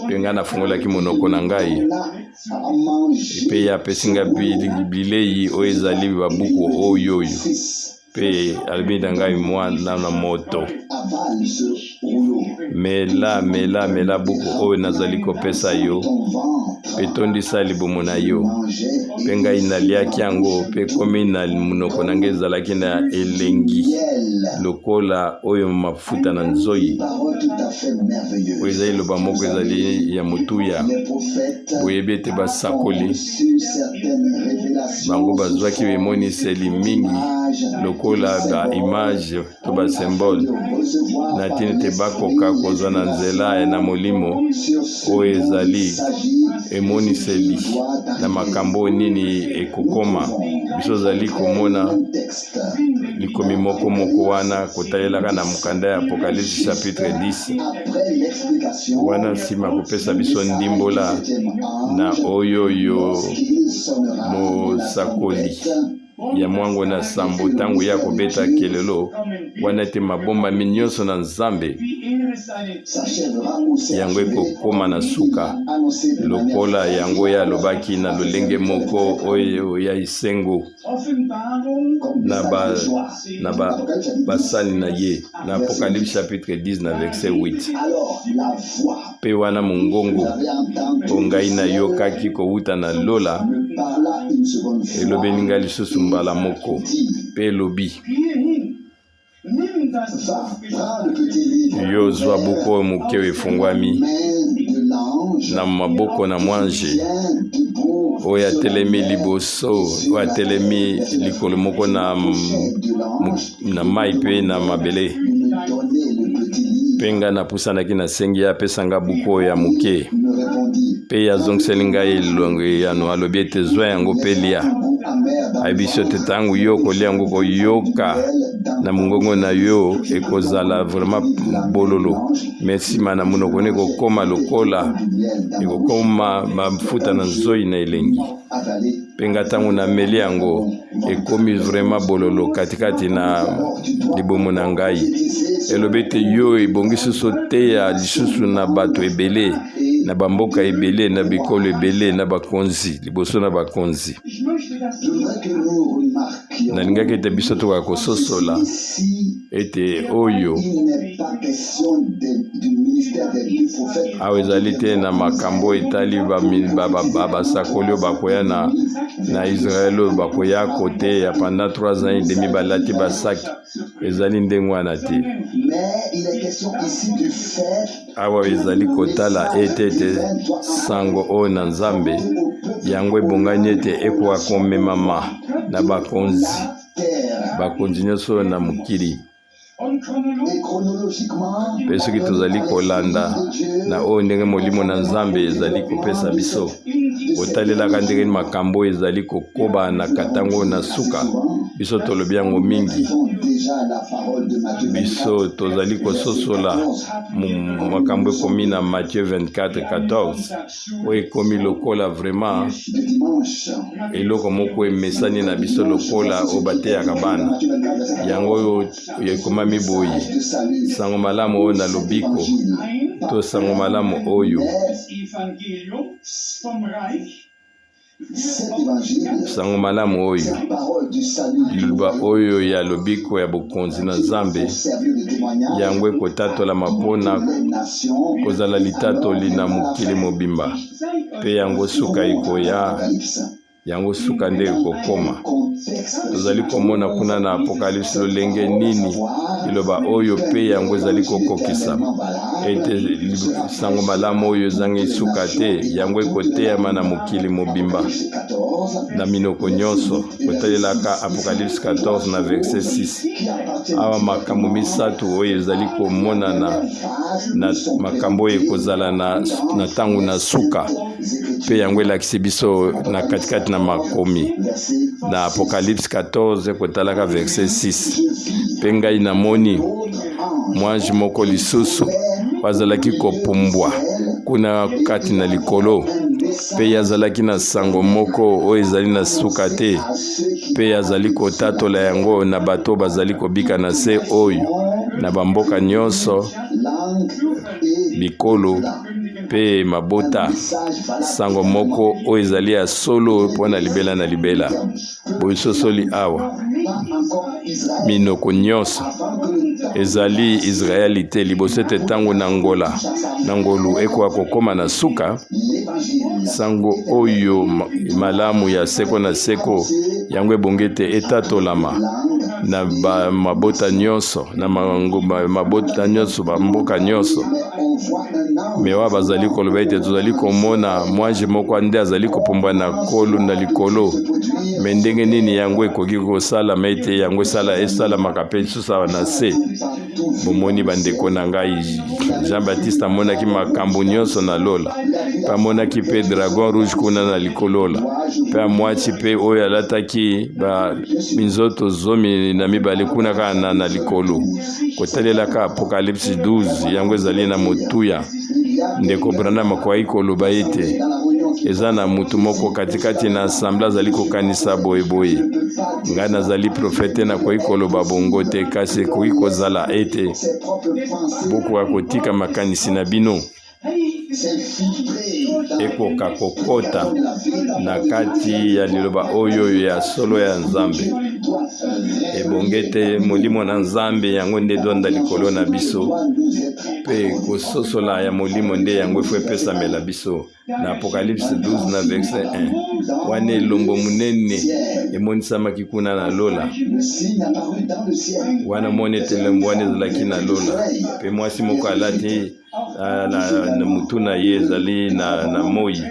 Mpe ngai nafungolaki monoko na ngai, mpe ye apesi ngai bilei oyo ezali babuku oyo oyo. Mpe alobi na ngai, mwana na moto, mela, mela, mela buku oyo nazali kopesa yo, mpe tondisa libumu na yo. Mpe ngai naliaki yango, mpe ekomi na monoko na ngai ezalaki na elengi lokola oyo mafuta na nzoi. Oyo ezali liloba moko ezali ya motuya. Boyebi ete basakoli bango bazwaki emoniseli mingi lokola ba image to ba symbole na ntina ete bakoka kozwa na nzela na molimo oyo ezali emoniseli na makambo nini ekokoma. Biso ozali komona likomi moko moko wana kotalelaka na mokanda ya Apocalypse chapitre 10 wana nsima kopesa biso ndimbola na oyo yo mosakoli ya mwango na sambo ntango ye akobeta kelelo wana ete mabombami nyonso na Nzambe yango ekokoma na suka lokola yango ye alobaki na lolenge moko oyo ya esengo na ba na ba basali na ye na Apocalypse chapitre 10 na verset 8. Mpe wana mongongo oyo ngai nayokaki kowuta na lola elobeli ngai lisusu mbala moko, mpe elobi, Yo zwa buku oyo moke oyo efungwami na maboko na mwanje oyo atelemi liboso, oyo atelemi likolo moko na, na mai mpe na mabele. Mpe ngai napusanaki, nasengi ye apesa ngai buku oyo ya moke. Mpe ye azongiseli ngai elongo eyano, alobi ete, Zwa yango mpe lia. Ayebisi yo te ntango yo okolia yango okoyoka na mongongo na yo ekozala vraiment bololo, me nsima na monoko na ekokoma lokola ekokoma mafuta na nzoi na elengi. Mpe nga ntango nameli yango ekomi vraiment bololo katikati na libumu na ngai. Elobi ete yo ebongi susu oteya lisusu na bato ebele, na bamboka ebele, na bikolo ebele, na bakonzi, liboso na bakonzi. Nalingaki ete biso tokoka kososola ete oyo awa ezali te na makambo etali basakoli oyo bakoya na, na Israël oyo bakoya koteya pendant 3 ans et demi balati basak ezali ndenge wana te. Awa ezali kotala ete ete sango oyo na Nzambe yango ebongani ete ekoka komemama na bakonzi bakonzi nyonso oyo na mokili. Mpe soki tozali kolanda na oyo ndenge Molimo na Nzambe ezali kopesa biso, kotalelaka ndenge makambo oyo ezali kokoba na katango na suka. Biso tolobi yango mingi. Biso tozali kososola makambo ekomi na Matthieu 24 14 oyo ekomi lokola vraiment eloko moko emesani na biso lokola oyo bateyaka bana. Yango oyo ekomami boye, sango malamu oyo na lobiko to sango malamu oyo Sango malamu oyo, liloba oyo ya lobiko ya bokonzi na Nzambe, yango ekotatolama mpo na kozala litatoli na mokili mobimba, mpe yango suka ekoya. Yango suka nde ekokoma. Tozali komona kuna na Apokalipse lolenge nini liloba oyo mpe yango ezali kokokisama, ete sango malamu oyo ezangi suka te, yango ekoteyama na mokili mobimba na minoko nyonso, kotalelaka Apokalipse 14 na verset 6. Awa makambo misato oyo ezali komonana na makambo oyo ekozala na ntango na suka. Mpe yango elakisi biso na katikati na makomi na Apocalypse 14 kotalaka verset 6. Mpe ngai namoni mwange moko lisusu azalaki kopumbwa kuna kati na likolo, mpe ye azalaki na sango moko oyo ezali na suka te, mpe azali kotatola yango na bato bazali kobika na se oyo na bamboka nyonso, bikolo mpe mabota, sango moko oyo ezali ya solo mpo na libela na libela. Boisosoli awa minoko nyonso ezali Israeli te, liboso ete ntango na ngola na ngolu ekoka kokoma na suka, sango oyo malamu ya seko na seko yango ebongi ete etatolama na mabota nyonso, na mabota nyonso, bamboka nyonso. Me wana bazali koloba ete tozali komona mwanje moko nde azali kopumbwa na kolo na likolo, me ndenge nini yango ekoki kosalama ete yango esala esalamaka mpe lisusu awa na se? Bomoni bandeko na ngai, Jean Baptiste amonaki makambo nyonso na lola, mpe amonaki mpe dragon rouge kuna na likolola, mpe amwati mpe oyo alataki ba minzoto 12 kuna kaka na likolo. Kotalelaka Apocalypse 12, yango ezali na motuya. Ndeko Branham akoki koloba ete eza na mutu moko katikati na assemble azali kokanisa boye boye. Ngai nazali profete, nakoki koloba bongo te, kasi ekoki kozala ete bokoka kotika makanisi na bino ekoka kokota na kati ya liloba oyo ya solo ya Nzambe. Ebongi ete Molimo na Nzambe yango nde edonda likolo na biso, mpe kososola ya Molimo nde yango efo epesamela biso. Na Apocalypse 12 na verset 1, wana elombo monene emonisamaki kuna na lola. Wana moni ete elembo wana ezalaki na lola, mpe mwasi moko alati na mutu na ye ezali na moi.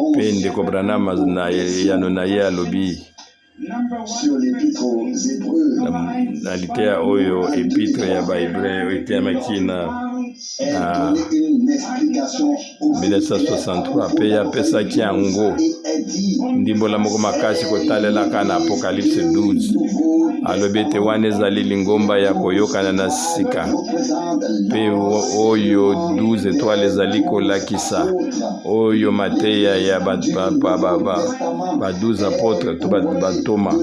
Mpe ndeko Branham na eyano na ye alobi na liteya oyo epitre ya Bahebre oyo eteyamaki na 1963, mpe ye apesaki yango ndimbola moko makasi kotalelaka na Apocalypse 12. Alobi ete wana ezali lingomba ya koyokana na sika, mpe oyo 12 etoile ezali kolakisa oyo mateya ya ba 12 apotres to bantoma.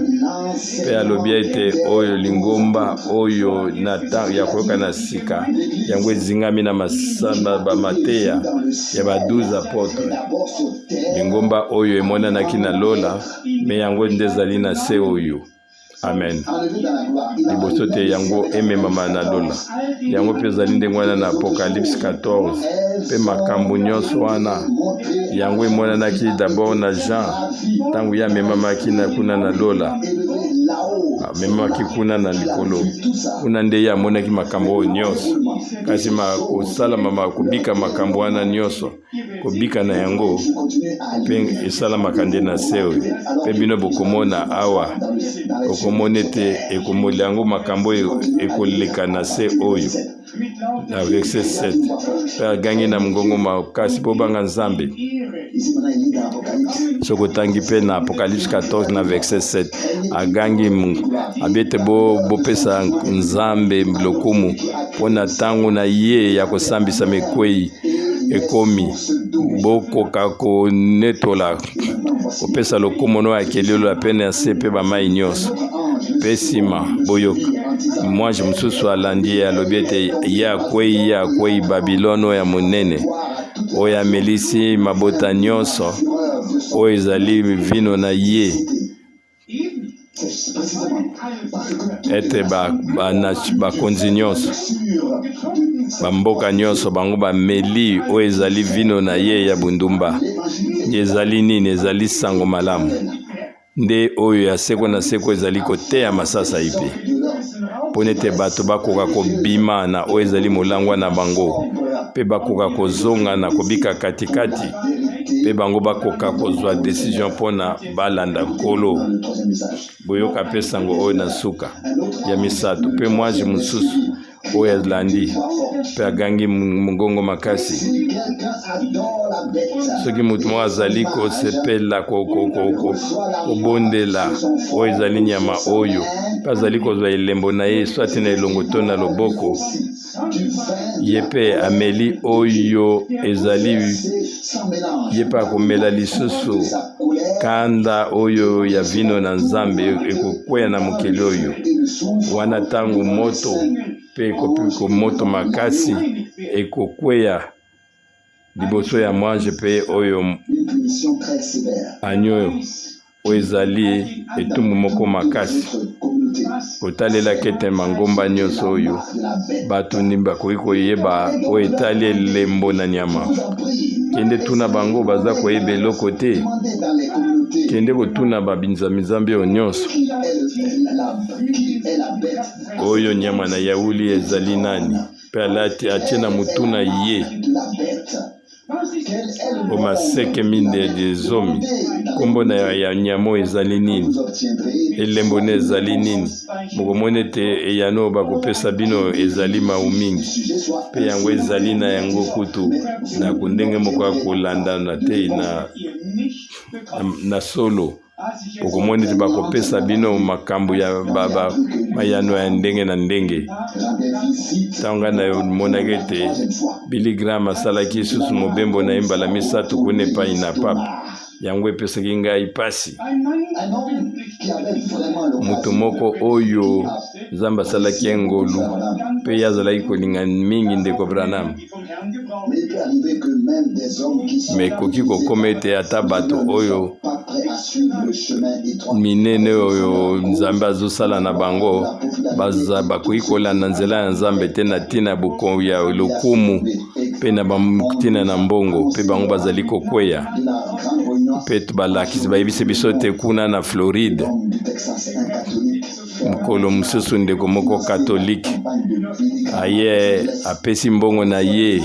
Mpe alobi ete oyo lingomba oyo na ya koyokana sika yango ezingami na mateya ya ba 12 apotres. Lingomba oyo emonanaki na lola, me yango nde ezali na se oyo. Amen. Liboso te yango ememama na lola. Yango mpe ezali ndenge wana na Apocalypse 14. Mpe makambo nyonso wana yango emonanaki d'abord na Jean ntango ye amemamaki na kuna na lola, amemamaki kuna na likolo, kuna nde ye amonaki makambo oyo nyonso. Kasi kosalama kobika makambo wana nyonso, kobika na yango mpe esalamaka nde na se oyo. Mpe bino bokomona awa, okomona ete ekomoli yango makambo oyo ekoleka na se oyo. Na verset 7, mpe agangi na mongongo makasi, bobanga Nzambe. Soki otangi mpe na Apocalypse 14 na verset 7, agangi abi ete bopesa Nzambe lokumu mpo na ntango na ye ya kosambisa mekwei ekomi, bokoka konetola kopesa lokumu no akeli lola mpe na se mpe bamai nyonso. Mpe nsima boyoka mwanje mosusu alandi ye, alobi ete ye akwei, ye akwei, Babilone oyo ya monene, oyo amelisi mabota nyonso oyo ezali vino na ye, ete bakonzi nyonso, bamboka nyonso, bango bameli oyo ezali vino na ye ya bundumba. Ezali nini? Ezali sango malamu nde oyo ya seko na seko ezali koteyama sasaipi, mpo ete bato bakoka kobima na oyo ezali molangwa na bango, mpe bakoka kozonga na kobika katikati, mpe bango bakoka kozwa decision mpo na balanda Nkolo. Boyoka mpe sango oyo na suka ya misato. Mpe mwaji mosusu oyo alandi mpe agangi mongongo makasi, soki moto moko azali kosepela kobondela oyo ezali nyama oyo, mpe azali kozwa elembo na ye swati na elongo to na loboko, ye mpe ameli oyo ezali, ye mpe akomela lisusu kanda oyo ya vino na Nzambe ekokwea na mokili oyo. Wana ntango moto mpe moto makasi ekokwea liboso ya mwanje mpe oyo anyo oyo ezali etumbu moko makasi. Kotalelaka ete mangomba nyonso oyo bato nini bakoki koyeba oyo etali elembo na nyama, kende tuna bango, baza koyeba eloko te. Kende kotuna babinzamizambi oyo nyonso, oyo nyama na yauli ezali nani, mpe alati atie na motu na ye o maseke minei zomi. Nkombo na ya nyama oyo ezali nini? Elembo na ezali nini? Bokomona ete eyano oyo bakopesa bino ezali mau mingi, mpe yango ezali na yango kutu na ndenge moko ya kolandana te na solo. Okomona ete bakopesa bino makambo ya mayano ya ndenge na ndenge. Ntango ngai namonaki ete Billy Graham asalaki lisusu mobembo na ye mbala misato kuna epai na Pape, yango epesaki ngai mpasi. Moto moko oyo Nzambe asalaki ye ngolu, mpe ye azalaki kolinga mingi ndeko Branham. Me ekoki kokoma ete ata bato oyo minene oyo Nzambe azosala na bango bakoki kolanda nzela ya Nzambe te na ntina ya lokumu mpe na ntina na mbongo, mpe bango bazali kokweya. Mpe balakisi bayebisi biso te kuna na Floride, mokolo mosusu ndeko moko katolike aye apesi mbongo na ye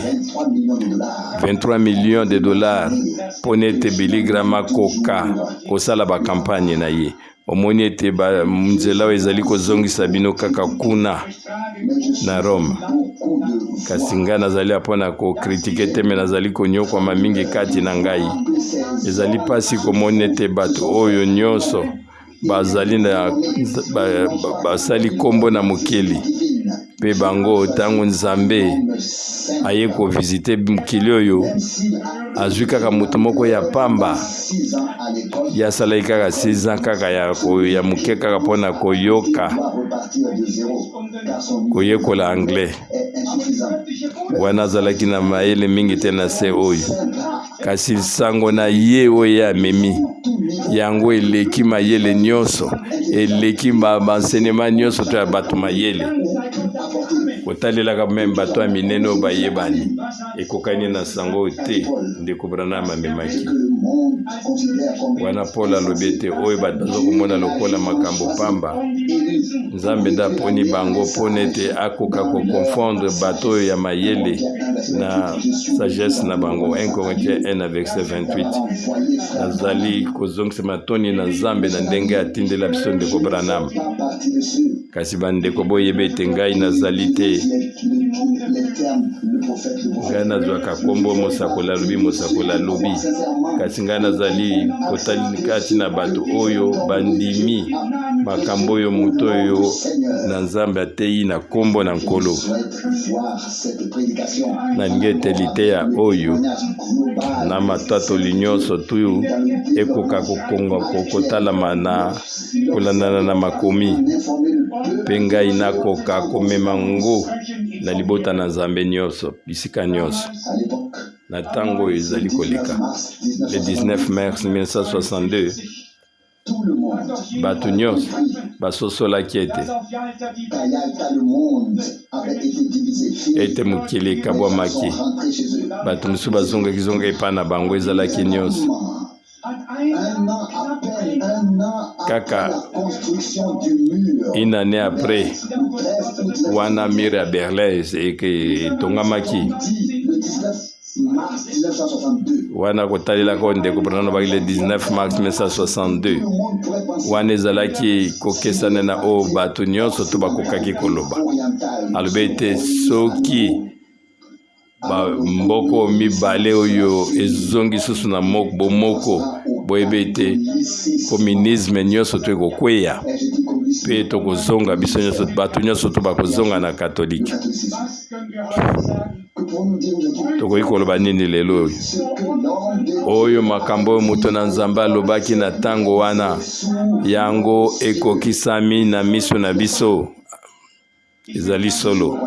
23 millions de dollars mpo na ete Billy Graham akoka kosala bakampagne na ye. Omoni ete nzela oyo ezali kozongisa bino kaka kuna na Rome. Kasi ngai nazali mpo na kokritike te, me nazali konyokwama mingi kati na ngai. Ezali mpasi komona ete bato oyo nyonso bazali na basali nkombo na mokili, mpe bango ntango Nzambe aye kovizite mokili oyo, azwi kaka moto moko ya pamba, ye asalaki kaka 6 ans kaka ya moke kaka mpo na koyoka koyekola anglais. Wana azalaki na mayele mingi te na se oyo, kasi nsango na ye oyo ye amemi yango eleki mayele nyonso, eleki baenseignement nyonso to ya bato mayele, kotalelaka meme bato ya minene oyo bayebani, ekokani na nsango oyo te ndeko Branham amemaki. Wana Paul alobi ete oyo bato baza komona lokola makambo pamba, Nzambe nde aponi bango mpo ete akoka koconfondre bato oyo ya mayele na sagesse na bango. 1 Corinthiens 1 na verset 28. Nazali kozongisa matoni na Nzambe na ndenge atindela biso ndeko Branham. Kasi bandeko, boyeba ete ngai nazali te. Ngai nazwaka nkombo mosakoli alobi, mosakoli alobi, kasi ngai nazali kotali kati na bato oyo bandimi makambo oyo moto oyo na Nzambe ateyi na nkombo na Nkolo. Nalingi ete liteya oyo na matatoli nyonso tu ekoka kokonga kotalama na kolandana na makomi, mpe ngai nakoka komema ngo na libota na Nzambe nyonso, bisika nyonso na ntango oyo ezali koleka. Le 19 mars 1962, bato nyonso basosolaki ete ete mokili ekabwamaki, bato mosusu bazongaki zonga epai na bango, ezalaki nyonso kaka une année après wana mur ya Berlin etongamaki. Wana kotalelaka oyo ndeko Branham alobaki le 19 mars 1962, wana ezalaki kokesana na oyo bato nyonso to bakokaki koloba. Alobi ete soki bamboko mibale oyo ezongi susu na bomoko, boyebi ete communisme nyonso to ekokweya mpe tokozonga biso nyonso, bato nyonso to bakozonga na katolike. Tokoki koloba nini lelo oyo? Oyo makambo oyo moto na Nzambe alobaki na ntango wana, yango ekokisami na miso na biso. Ezali solo.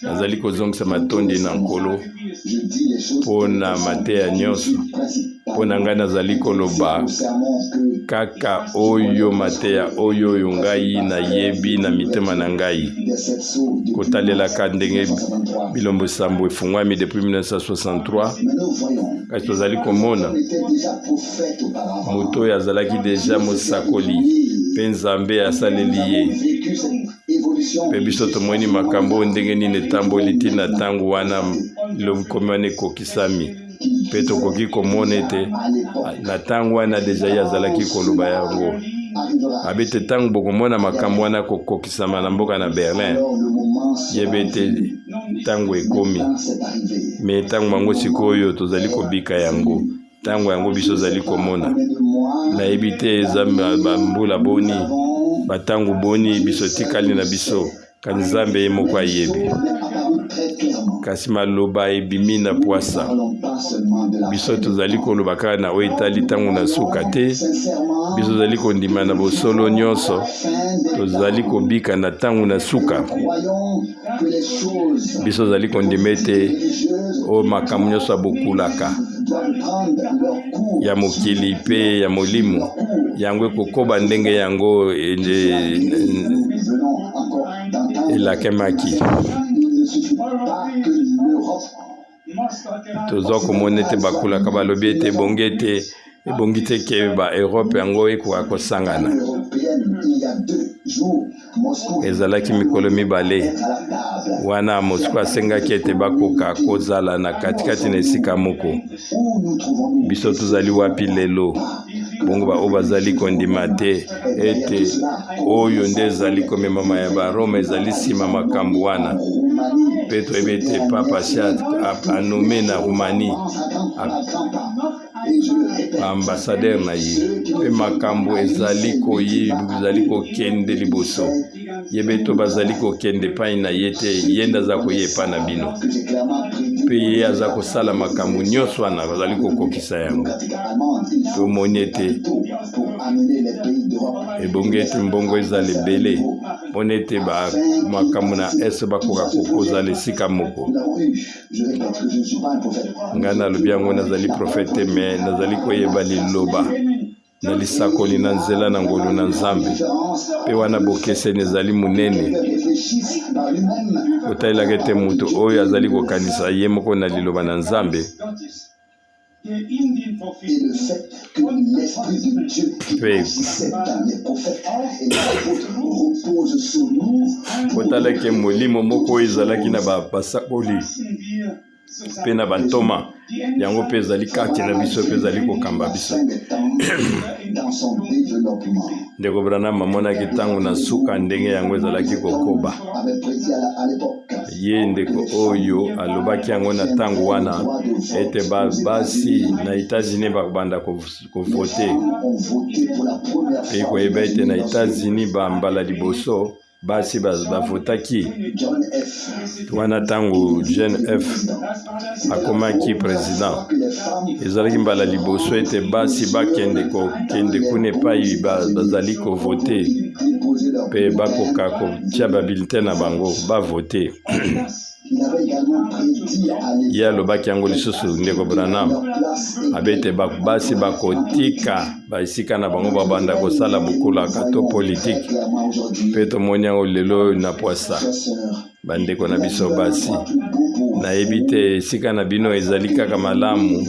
Nazali kozongisa matondi na Nkolo mpo na mateya nyonso. Mpo na ngai nazali koloba kaka oyo mateya oyo oyo ngai nayebi na mitema na ngai, kotalelaka ndenge bilombo sambo efungwami depuis 1963. Kasi tozali komona moto oyo azalaki deja mosakoli mpe Nzambe asaleli ye, mpe biso tomoni makambo oyo ndenge nini etamboli ntina ntango wana lobikomi wana ekokisami, mpe tokoki komona ete na ntango wana deja ye azalaki koloba yango. Abi ete ntango bokomona makambo wana kokokisama na mboka na Berlin, yeba ete ntango ekomi. Me ntango yango sikoyo tozali kobika yango, ntango yango biso ozali komona. Nayebi te eza bambula boni, batango boni biso tikali na biso, kasi Nzambe ye moko ayebi. Kasi maloba ebimi na pwasa. Biso tozali koloba kaka na oyo etali ntango na suka te. Biso tozali kondima na bosolo nyonso, tozali kobika na ntango na suka. Biso tozali kondima ete oyo makambo nyonso ya bokulaka ya mokili mpe ya molimo, yango ekokoba ndenge yango elakemaki. Tozwa komona ete bakulaka balobi ete ebongi ete ebongi te ke ba Europe yango ekoka kosangana. Ezalaki mikolo mibale wana Moscou asengaki ete bakoka kozala na katikati na esika moko. Biso tozali wapi lelo? Bongo baoyo bazali kondima te ete oyo nde ezali komemama ya Baroma ezali nsima makambo wana, mpe toyebi ete Papa Chat anome na Roumanie baambasadere na ye, mpe makambo ezali koyi ezali kokende liboso. Ye beto bazali kokende epai na ye te, ye nde aza koya epai na bino, mpe ye aza kosala makambo nyonso wana, bazali kokokisa yango. Tomoni ete ebongi ete mbongo ezala ebele mpona ete makambo na est bakoka kozala esika moko. Ngai nalobi yango, nazali profete te, me nazali koyeba liloba na lisakoli na nzela na ngolu na Nzambe, mpe wana bokeseni ezali monene. Kotalelaka ete moto oyo azali kokanisa ye moko na liloba na Nzambe, mpe kotalaki molimo moko oyo ezalaki na basakoli. mpe na bantoma yango mpe ezali kati na biso mpe ezali kokamba biso. Ndeko Branham amonaki ntango na suka ndenge yango ezalaki kokoba. Ye ndeko oyo alobaki yango na ntango wana ete basi na Etats-Unis bakobanda kovote, mpe koyeba ete na Etats-Unis bambala liboso basi bavotaki wana ntango John F akomaki president. Ezalaki mbala liboso ete basi bakende kokende kuna epai bazali kovote mpe bakoka kotia babulletin na bango bavote. Ye alobaki yango lisusu, ndeko Branham abete basi bakotika baesika na bango babanda kosala bokulaka to politike, mpe tomoni yango lelo oyo na pwasa. Bandeko na biso basi, nayebi te esika na bino ezali kaka malamu,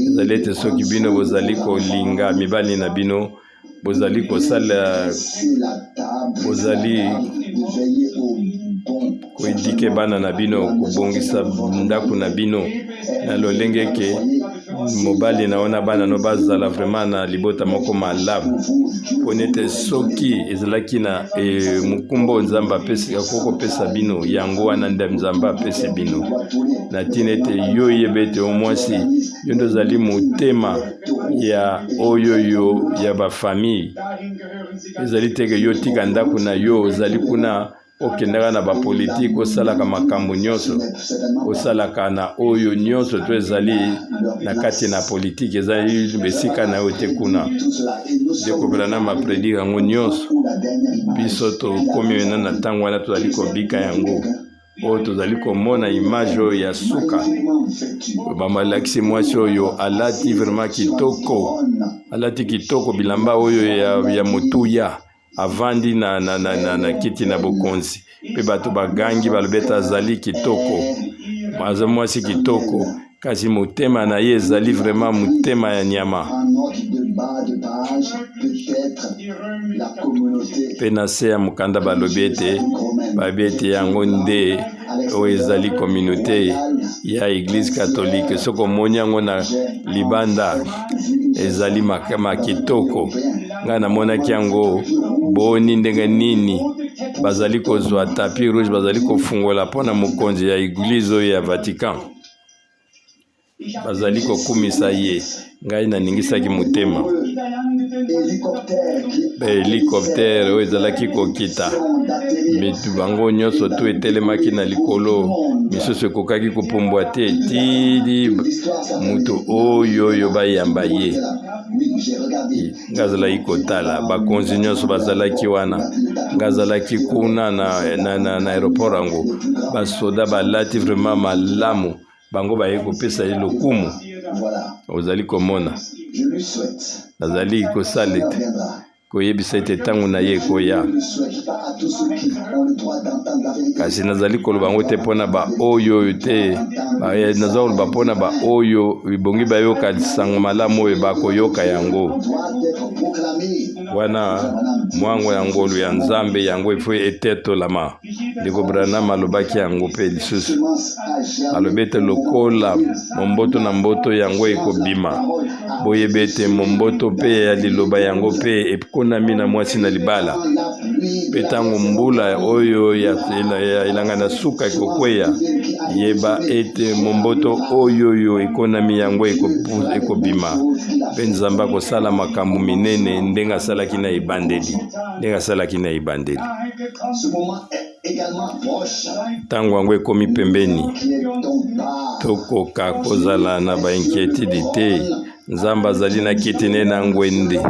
ezali ete soki bino bozali kolinga mibali na bino, bozali kosala, bozali koedike bana na bino, kobongisa ndako na bino na lolenge ke mobali na yo na bana no bazala vraiment na libota moko malamu, mpo nete soki ezalaki na e, mokumba oyo Nzambe apesi, akoki kopesa bino yango wana nde Nzambe apesi bino, na ntina ete yo oyeba ete yo mwasi, yo nde ozali motema ya oyo yo ya bafamille. Ezali teke yo tika ndako na yo, ozali kuna okendaka na bapolitike, osalaka makambo nyonso, osalaka na oyo nyonso to ezali na kati na politike, ezali esika na yo te kuna. Ndeko Branham apredire yango nyonso. Biso tokomi mena na ntango wana, tozali kobika yango oyo tozali komona image oyo ya suka. Bamalakisi mwasi oyo alati vraiment kitoko, alati kitoko bilamba oyo ya motuya, avandi na kiti na bokonzi, mpe bato bagangi, balobi ete azali kitoko, aza mwasi kitoko, kasi motema na ye ezali vraiment motema ya nyama. Mpe na se ya mokanda balobi ete, balobi ete yango nde oyo ezali communauté ya Eglise catholique. Soki omoni yango na libanda, ezali makama kitoko. Ngai namonaki yango boni ndenge nini bazali kozwa tapis rouge, bazali kofungola mpo na mokonzi ya eglise oyo ya Vatican, bazali kokumisa ye. Ngai naningisaki motema. Bahelikoptere oyo ezalaki kokita, mitu bango nyonso tu etelemaki na likolo, misusu ekokaki kopumbwa te tidi moto oyo oyo bayamba ye. Ngai azalaki kotala, bakonzi nyonso bazalaki wana. Ngai azalaki kuna na aéroport yango, basoda balati vraiment malamu, bango baye kopesa ye lokumu. Ozali komona, nazali kosala ete koyebisa ete ntango na ye ekoya, kasi nazali koloba yango te mpona baoyo oyo te, naza koloba mpona baoyo ebongi bayoka sango malamu oyo bakoyoka yango. Wana mwango ya ngolu ya Nzambe yango efo etetolama. Ndeko Branham alobaki yango mpe lisusu, alobi ete lokola momboto na mboto yango ekobima, boyebi ete momboto mpe ya liloba yango mpe ekonami na mwasi na libala, mpe ntango mbula oyo ya elanga na suka ekokweya, yeba ete momboto oyo oyo ekonami yango ekobima, mpe Nzambe akosala makambo minene ndenge asalaki na ebandeli, ndenge asalaki na ebandeli. Ntango yango ekomi pembeni, tokoka kozala na bainquiétude te. Nzambe azali na kiti ne na ngwende,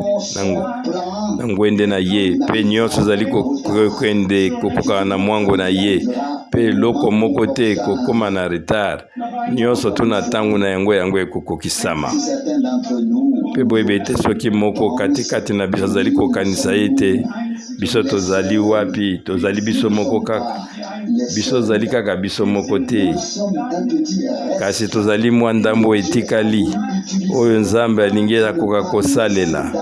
na ngwende na ye, mpe nyonso ezali kokende kokokana na mwango na ye, mpe eloko moko te ekokoma na retard. Nyonso tu na ntango na yango, yango ekokokisama. Mpe boyebi ete soki moko katikati na biso azali kokanisa ete biso tozali wapi, tozali biso moko kaka, biso tozali kaka biso moko te, kasi tozali mwa ndambo etikali oyo Nzambe alingi akoka kosalela.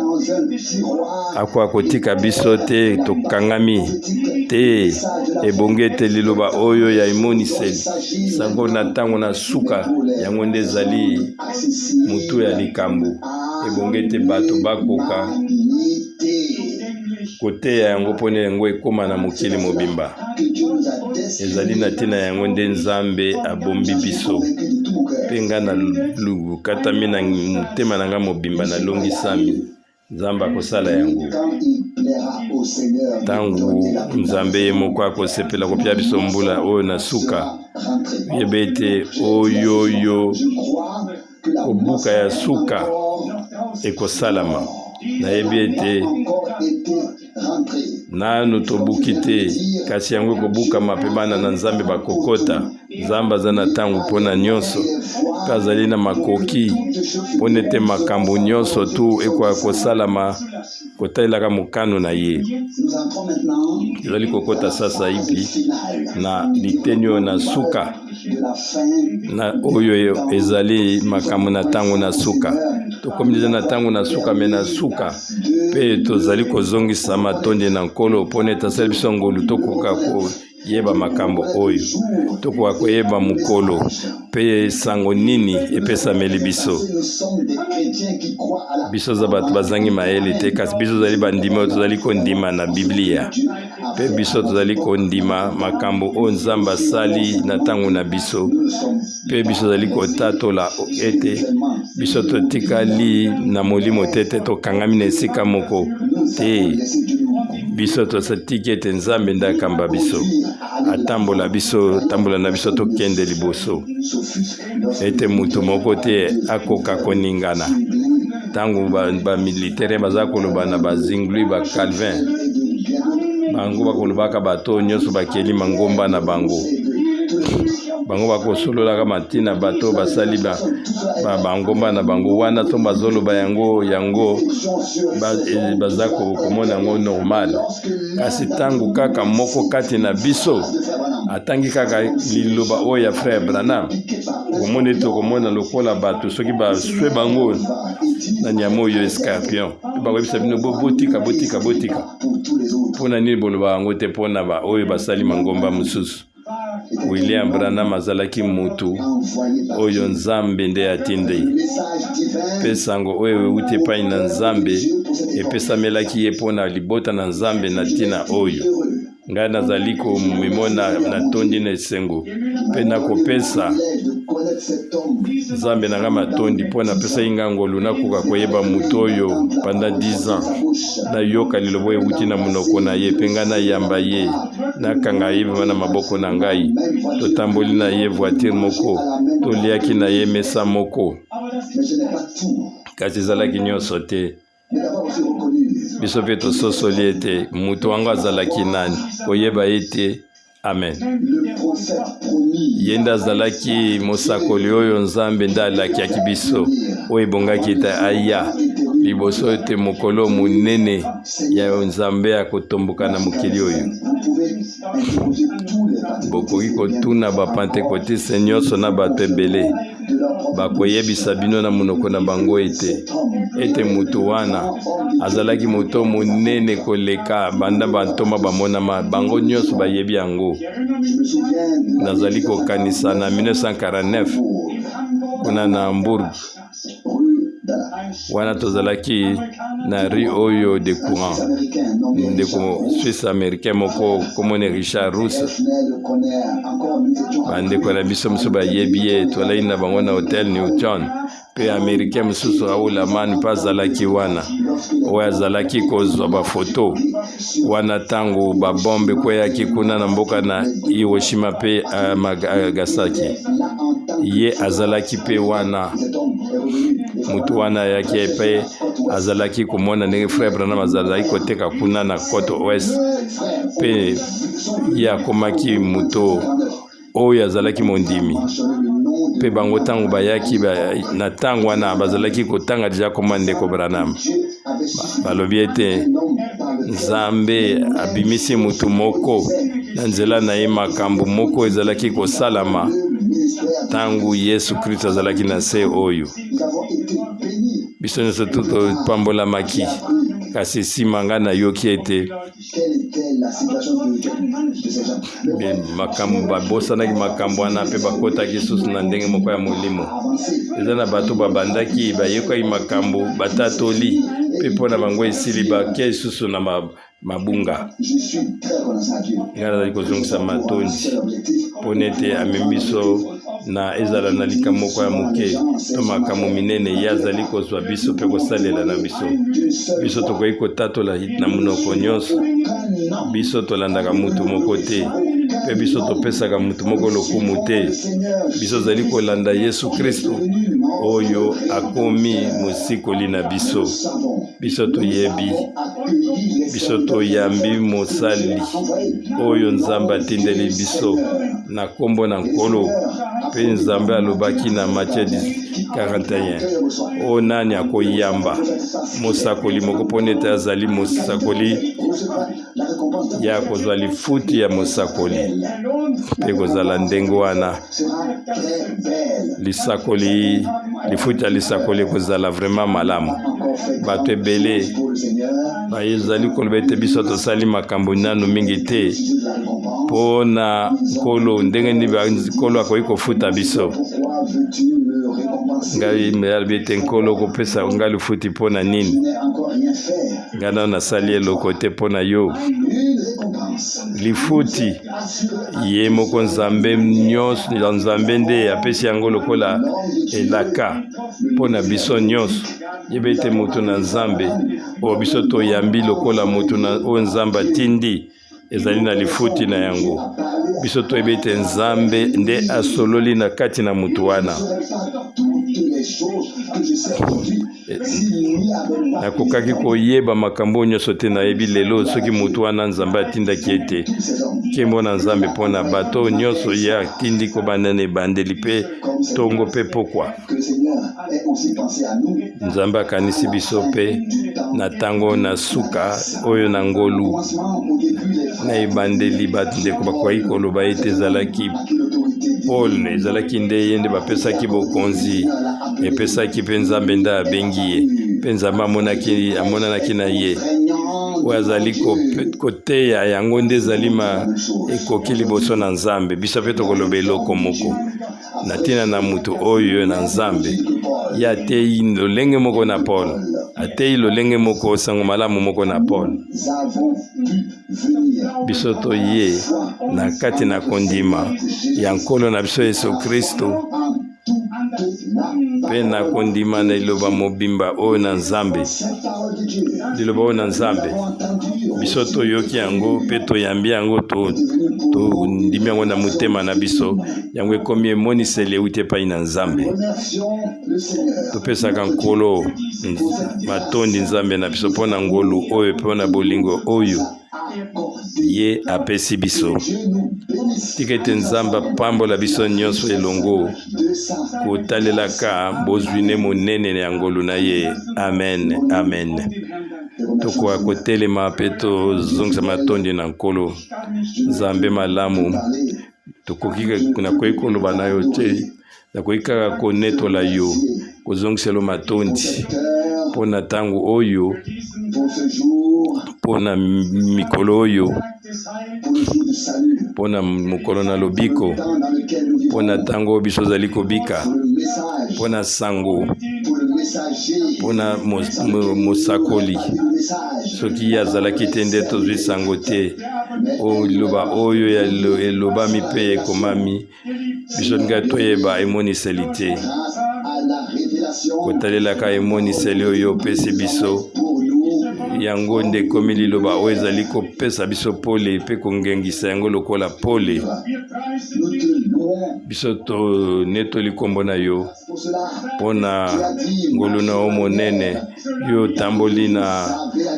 Akoka kotika biso te tokangami. Te, ebongi ete liloba oyo ya emoniseli sango na ntango na suka, yango nde ezali motu ya likambo. Ebongi ete bato bakoka koteya yango mpo na yango ekóma na mokili mobimba. Ezali na ntina yango nde Nzambe abombi biso. Mpe ngai nalukatami na motema na ngai mobimba, nalongisami. Nzambe akosala yango ntango Nzambe ye moko akosepela kopia biso mbula oyo na suka. Yeba ete oyoyo kobuka ya suka ekosalama. Nayebi ete nanu tobuki te, kasi yango ekobukama mpe bana na Nzambe bakokota. Nzambe aza na ntango mpo na nyonso, mpe azali na makoki mpo na ete makambo nyonso tu ekoka kosalama kotalelaka mokano na ye. Tozali kokota sasaipi na liteni oyo na suka na oyo ezali makambo na ntango na suka. Tokomi deja na ntango na suka, me na suka mpe tozali kozongisa matondi na Nkolo mpo na ete asali biso ngolu tokoka koyeba makambo oyo, tokoka koyeba mokolo mpe sango nini epesameli biso. Biso za bato bazangi mayele te, kasi biso tozali bandimi oyo tozali kondima na Biblia, mpe biso tozali kondima makambo oyo Nzambe asali na ntango na biso, mpe biso tozali kotatola ete biso totikali na molimo te, te tokangami na esika moko te. Biso tosatiki ete Nzambe nde akamba biso, atambola biso, tambola na biso, tokende liboso, ete moto moko te akoka koningana. Ntango bamilitere ba baza koloba na bazingli ba Calvin, bango bakolobaka bato nyonso bakeli mangomba na bango, bango bakosololaka matina bato basali ba, ba bangomba na bango wana to bazoloba yango yango eh, baza komona yango normal. Kasi ntango kaka moko kati na biso atangi kaka liloba oyo ya frère Branham, okomona ete okomona lokola bato soki baswe bango na nyama oyo escarpion, mpe bakoyebisa bino botika botika botika. Mpo na nini boloba yango te mpo na baoyo basali mangomba mosusu? William Branham azalaki motu oyo Nzambe nde atindi, mpe sango oyo euti epai na Nzambe epesamelaki ye mpo na libota na Nzambe na ntina oyo. Ngai nazali komimona natondi na esengo mpe nakopesa Nzambe na ngai matondi mpo napesaki ngai ngolu nakoka koyeba moto oyo pendant 10 ans, nayoka liloba oyo euti na monoko na ye mpe ngai nayamba ye, nakanga ye vraimen na maboko na ngai. Totamboli na ye voiture moko, toliaki na ye mesa moko, kasi ezalaki nyonso te. Biso mpe tososoli ete moto yango azalaki nani, koyeba ete amen, ye nde azalaki mosakoli oyo Nzambe nde alakiaki biso, oyo ebongaki ete aya liboso ete mokolo monene ya Nzambe akotomboka na mokili oyo. Bokoki kotuna bapantekotiste nyonso na bato ebele, bakoyebisa bino na monoko na bango ete ete moto wana azalaki moto monene koleka banda bantoma bamonama. Bango nyonso bayebi yango. Nazali kokanisa na 1949 kuna na Hamburg, wana tozalaki na rue oyo de courant, ndeko suisse américain moko komone Richard Russe, bandeko na biso mosusu bayebi ye, tozalaki na bango na hotel Newton, mpe américain mosusu Raoul Aman mpe azalaki wana, oyo azalaki kozwa bafoto wana ntango babombe ekweyaki kuna na mboka na Hiroshima mpe Nagasaki. Ye azalaki mpe wana. Moto wana ayaki mpe azalaki komona ndenge frère Branham azalaki koteka kuna na côte ouest, mpe ye akomaki moto oyo azalaki mondimi. Mpe bango ntango bayaki na ntango wana bazalaki kotanga deja koma ndeko Branham, balobi ete Nzambe abimisi motu moko na nzela na ye, makambo moko ezalaki kosalama ntango Yesu Kristo azalaki na se oyo. Biso nyonso topambolamaki, kasi nsima ngai nayoki ete Makambo babosanaki makambo wana mpe bakotaki susu na ndenge moko ya molimo. Eza na bato babandaki bayekaki makambo batatoli mpe mpo na bango esili bakei lisusu na mabunga. Ngai nazali kozongisa matondi mpo na ete amemi biso na ezala na likambo moko ya moke to makambo minene, ye azali kozwa biso mpe kosalela na biso. Biso tokoki kotatola na monoko nyonso, biso tolandaka moto moko te mpe biso topesaka moto moko lokumu te. Biso tozali kolanda Yesu Kristo oyo akomi mosikoli na biso. Biso toyebi, biso toyambi mosali oyo Nzambe atindeli biso na nkombo na Nkolo. Mpe Nzambe alobaki na Matthieu 41, oyo nani akoyamba mosakoli moko mpo nete azali mosakoli ya kozwa lifuti ya mosakoli, mpe kozala ndenge wana lisakoli lifuti ya lisakoli ekozala vraiment malamu. Bato ebele bayezali koloba ete biso tosali makambo nanu mingi te mpo na Nkolo. Ndenge nini Nkolo akoki kofuta biso? Ngai alobi ete Nkolo okopesa ngai lifuti mpo na nini? Ngai nano nasali eloko te mpo na yo. Lifuti ye moko Nzambe nyonso ya Nzambe nde apesi yango lokola elaka mpo na biso nyonso. Yeba ete moto na Nzambe oyo biso toyambi lokola moto na oyo Nzambe atindi ezali na lifuti na yango. Biso toyebi ete Nzambe nde asololi na kati na moto wana. Nakokaki koyeba makambo oyo nyonso te nayebi lelo soki moto wana Nzambe atindaki ye te. Nkembo na Nzambe mpo na bato oyo nyonso ye atindi kobanda na ebandeli mpe ntongo mpe pokwa. Nzambe akanisi biso mpe na ntango na suka oyo na ngolu. Na ebandeli bandeko bakokaki koloba ete ezalaki Paul, ezalaki nde ye nde bapesaki bokonzi, epesaki mpe Nzambe nde abengi ye, mpe Nzambe amonaki, amonanaki na ye. Oyo azali koteya yango nde ezali ma ekoki liboso na Nzambe. Biso mpe tokoloba eloko moko na ntina na moto oyo na Nzambe. Ye ateyi lolenge moko na Paul, ateyi lolenge moko sango malamu moko na Paul. Biso toye na kati na kondima ya Nkolo na biso Yesu Kristo mpe na kondima na liloba mobimba oyo na Nzambe, liloba oyo na Nzambe. Biso toyoki yango mpe toyambi yango, tondimi yango na motema na biso. Yango ekomi emoniseli euti epai na Nzambe. Topesaka Nkolo matondi, Nzambe na biso, mpo na ngolu oyo mpo na bolingo oyo ye apesi biso. Tika ete Nzambe apambola biso nyonso elongo, kotalelaka bozwi ne monene ya ngolu na ye. Amen, amen. Tokoka kotelema mpe tozongisa matondi na Nkolo Nzambe malamu. Tokoki, nakoki koloba na yo te, nakoki kaka konetola yo, kozongisela yo matondi mpo na ntango oyo, mpo na mikolo oyo, mpo na mokolo na lobiko, mpo na ntango oyo biso ozali kobika, mpo na sango, mpo na mosakoli. Soki ye azalaki te nde tozwi sango te. Oyo liloba oyo elobami mpe ekomami, biso ngai toyeba emoniseli te. Kotalelaka emoniseli oyo opesi biso, yango nde ekomi liloba oyo ezali kopesa biso pole mpe kongengisa yango lokola pole. Biso tonetoli nkombo na yo mpo na ngolu na yo monene. Yo otamboli na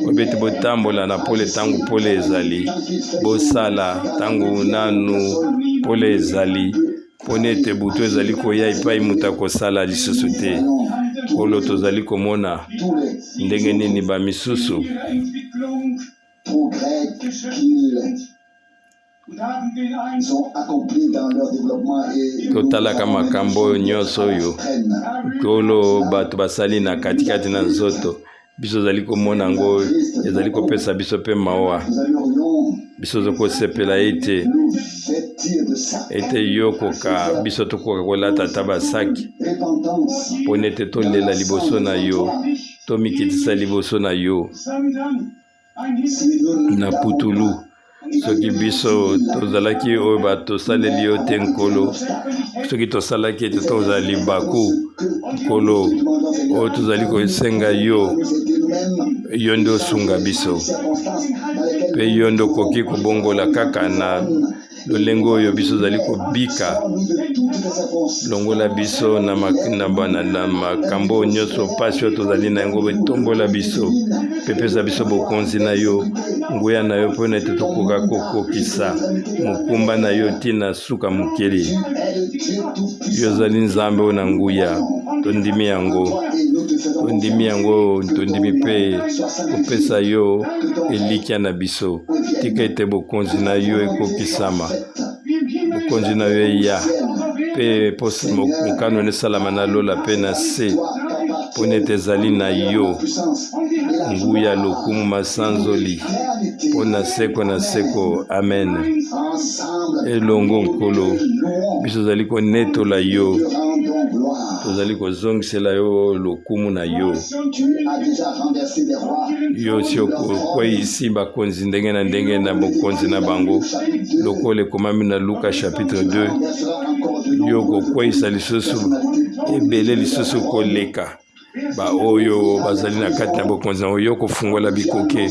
obeti, botambola na pole ntango pole ezali, bosala ntango nanu pole ezali, mpo na ete butu ezali koya epai moto akosala lisusu te. Nkolo, tozali komona ndenge nini bamisusu Totalaka makambo oyo nyonso oyo Nkolo bato basali na katikati na nzoto, biso ozali komona yango, ezali kopesa biso mpe mawa. Biso tokosepela ete ete yo koka biso tokoka kolata ata basaki mpo nete tolela liboso na yo, tomikitisa liboso na yo na putulu. Soki biso tozalaki oyo batosaleli yo te, Nkolo, soki tosalaki ete tozala libaku, Nkolo, oyo tozali kosenga yo, yo nde osunga biso, mpe yo nde okoki kobongola kaka na lolenge oyo biso tozali kobika. Longola biso na, na, na, na makambo oyo nyonso, mpasi oyo tozali na yango, etombola biso mpe pesa biso bokonzi na yo, nguya na yo, mpo na ete tokoka kokokisa mokumba na yo ntina suka mokili. Yo ozali Nzambe oyo na nguya, tondimi yango, tondimi yango, tondimi mpe kopesa yo elikya na biso. Tika ete bokonzi na yo ekokisama, bokonzi na yo eya, mpe mokano esalama na lola mpe na se, mpo nete ezali na yo nguya, lokumu, masanzoli mpo na seko na seko. Amen. Elongo Nkolo, biso tozali konetola yo, tozali kozongisela yo lokumu na yo. Yo osi okweisi bakonzi ndenge na ndenge na bokonzi na bango, lokola ekomami na Luka chapitre 2. Yo okokweisa lisusu ebele lisusu koleka baoyo bazali na kati na bokonzi na yo, kofungola bikoke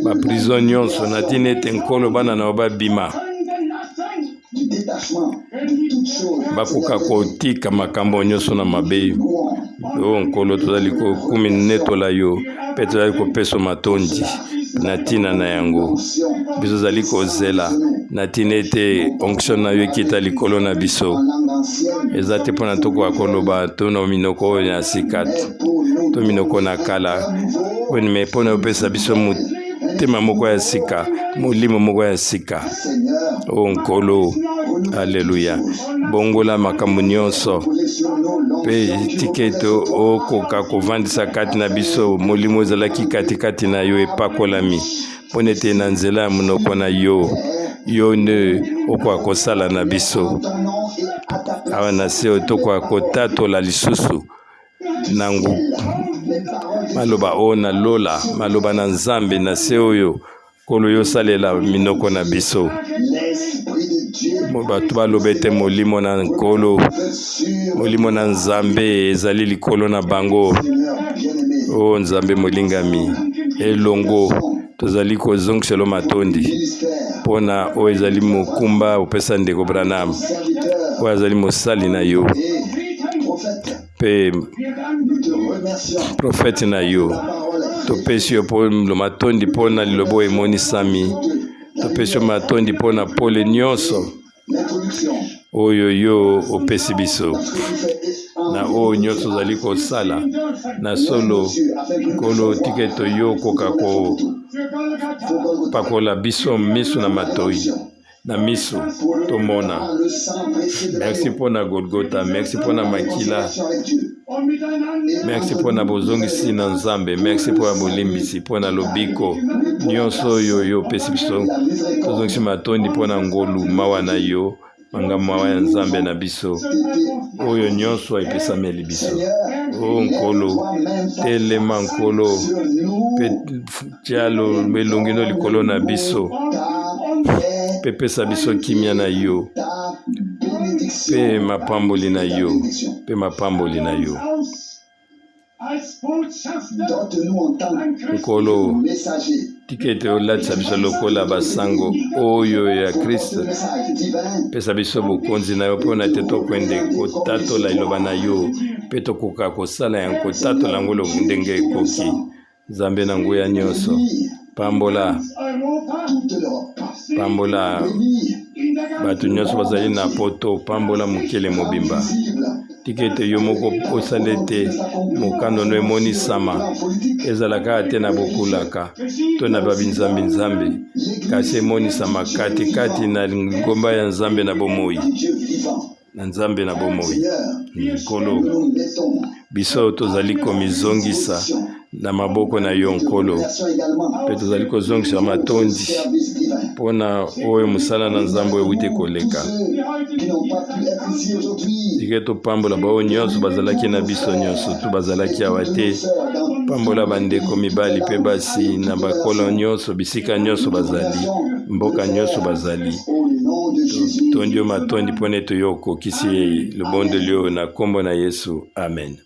baprison nyonso na ntina ete Nkolo bana na yo babima, bakoka kotika makambo nyonso na mabe. O Nkolo, tozali kokumi netola yo mpe tozali kopesa matondi na ntina na yango. Biso tozali kozela na ntina ete onction na yo ekita likolo na biso. Eza te mpona tokoka koloba to na minoko oyo ya sika to minoko na kala, me mpona opesa biso motema moko ya sika, molimo moko ya sika. O Nkolo, aleluya, bongola makambo nyonso mpe tika ete okoka kovandisa kati na biso molimo ezalaki katikati na yo epakolami, mpo ete na nzela ya monoko na yo, yo nde okoka kosala na biso awa na se oyo, tokoka kotatola lisusu na ngu maloba oyo na lola, maloba na Nzambe na se oyo. Nkolo, yo osalela minoko na biso, bato baloba ete molimo na Nkolo, molimo na Nzambe ezali likolo na bango. O Nzambe molingami, elongo tozali kozongiselo matondi mpo na oyo ezali mokumba opesa ndeko Branham, oyo azali mosali na yo mpe profete na yo. Topesi yo mpo matondi mpo na liloba oyo emonisami. Topesi yo matondi mpo na pole nyonso oyo yo opesi biso na oyo nyonso ozali kosala na solo. Nkolo, tika ete yo okoka kopakola biso miso na matoi na miso tomona. Merci mpo na Golgota, merci mpo na makila, merci mpo na bozongisi na Nzambe, merci mpo na bolimbisi, mpo na lobiko nyonso oyo yo opesi biso. Tozongisi matondi mpo na ngolu mawa na yo, makambo mawa ya Nzambe na biso, oyo nyonso epesameli biso. O Nkolo, telema Nkolo, mpe tia elongi no likolo na biso, mpe pesa biso kimia na yo mpe mapamboli na yo, mpe mapamboli na yo. Nkolo, tika ete olatisa biso lokola basango oyo ya Kristo. Pesa biso bokonzi na yo mpo na te tokwende kotatola liloba na yo mpe tokoka kosala yango, kotatola yango ndenge ekoki. Nzambe na nguya nyonso, pambola, pambola bato nyonso bazali na poto, pambola mokili mobimba. Tika ete yo moko osala ete mokano no emonisama, ezala kaka te na bokulaka to na babinzambi-nzambi, kasi emonisama katikati na lingomba ya Nzambe na bomoi, na Nzambe na bomoi. Nkolo, biso tozali komizongisa na maboko na yo, Nkolo, mpe tozali kozongisa matondi Mpo na oyo mosala na Nzambe oyo ewuti koleka. Tika topambola baoyo nyonso bazalaki na biso, nyonso tu bazalaki awa te. Pambola bandeko mibali mpe basi na bakolo nyonso, bisika nyonso bazali, mboka nyonso bazali. Tondi yo matondi mpo na ete yo okokisi ye libondeli oyo na nkombo na Yesu, amen.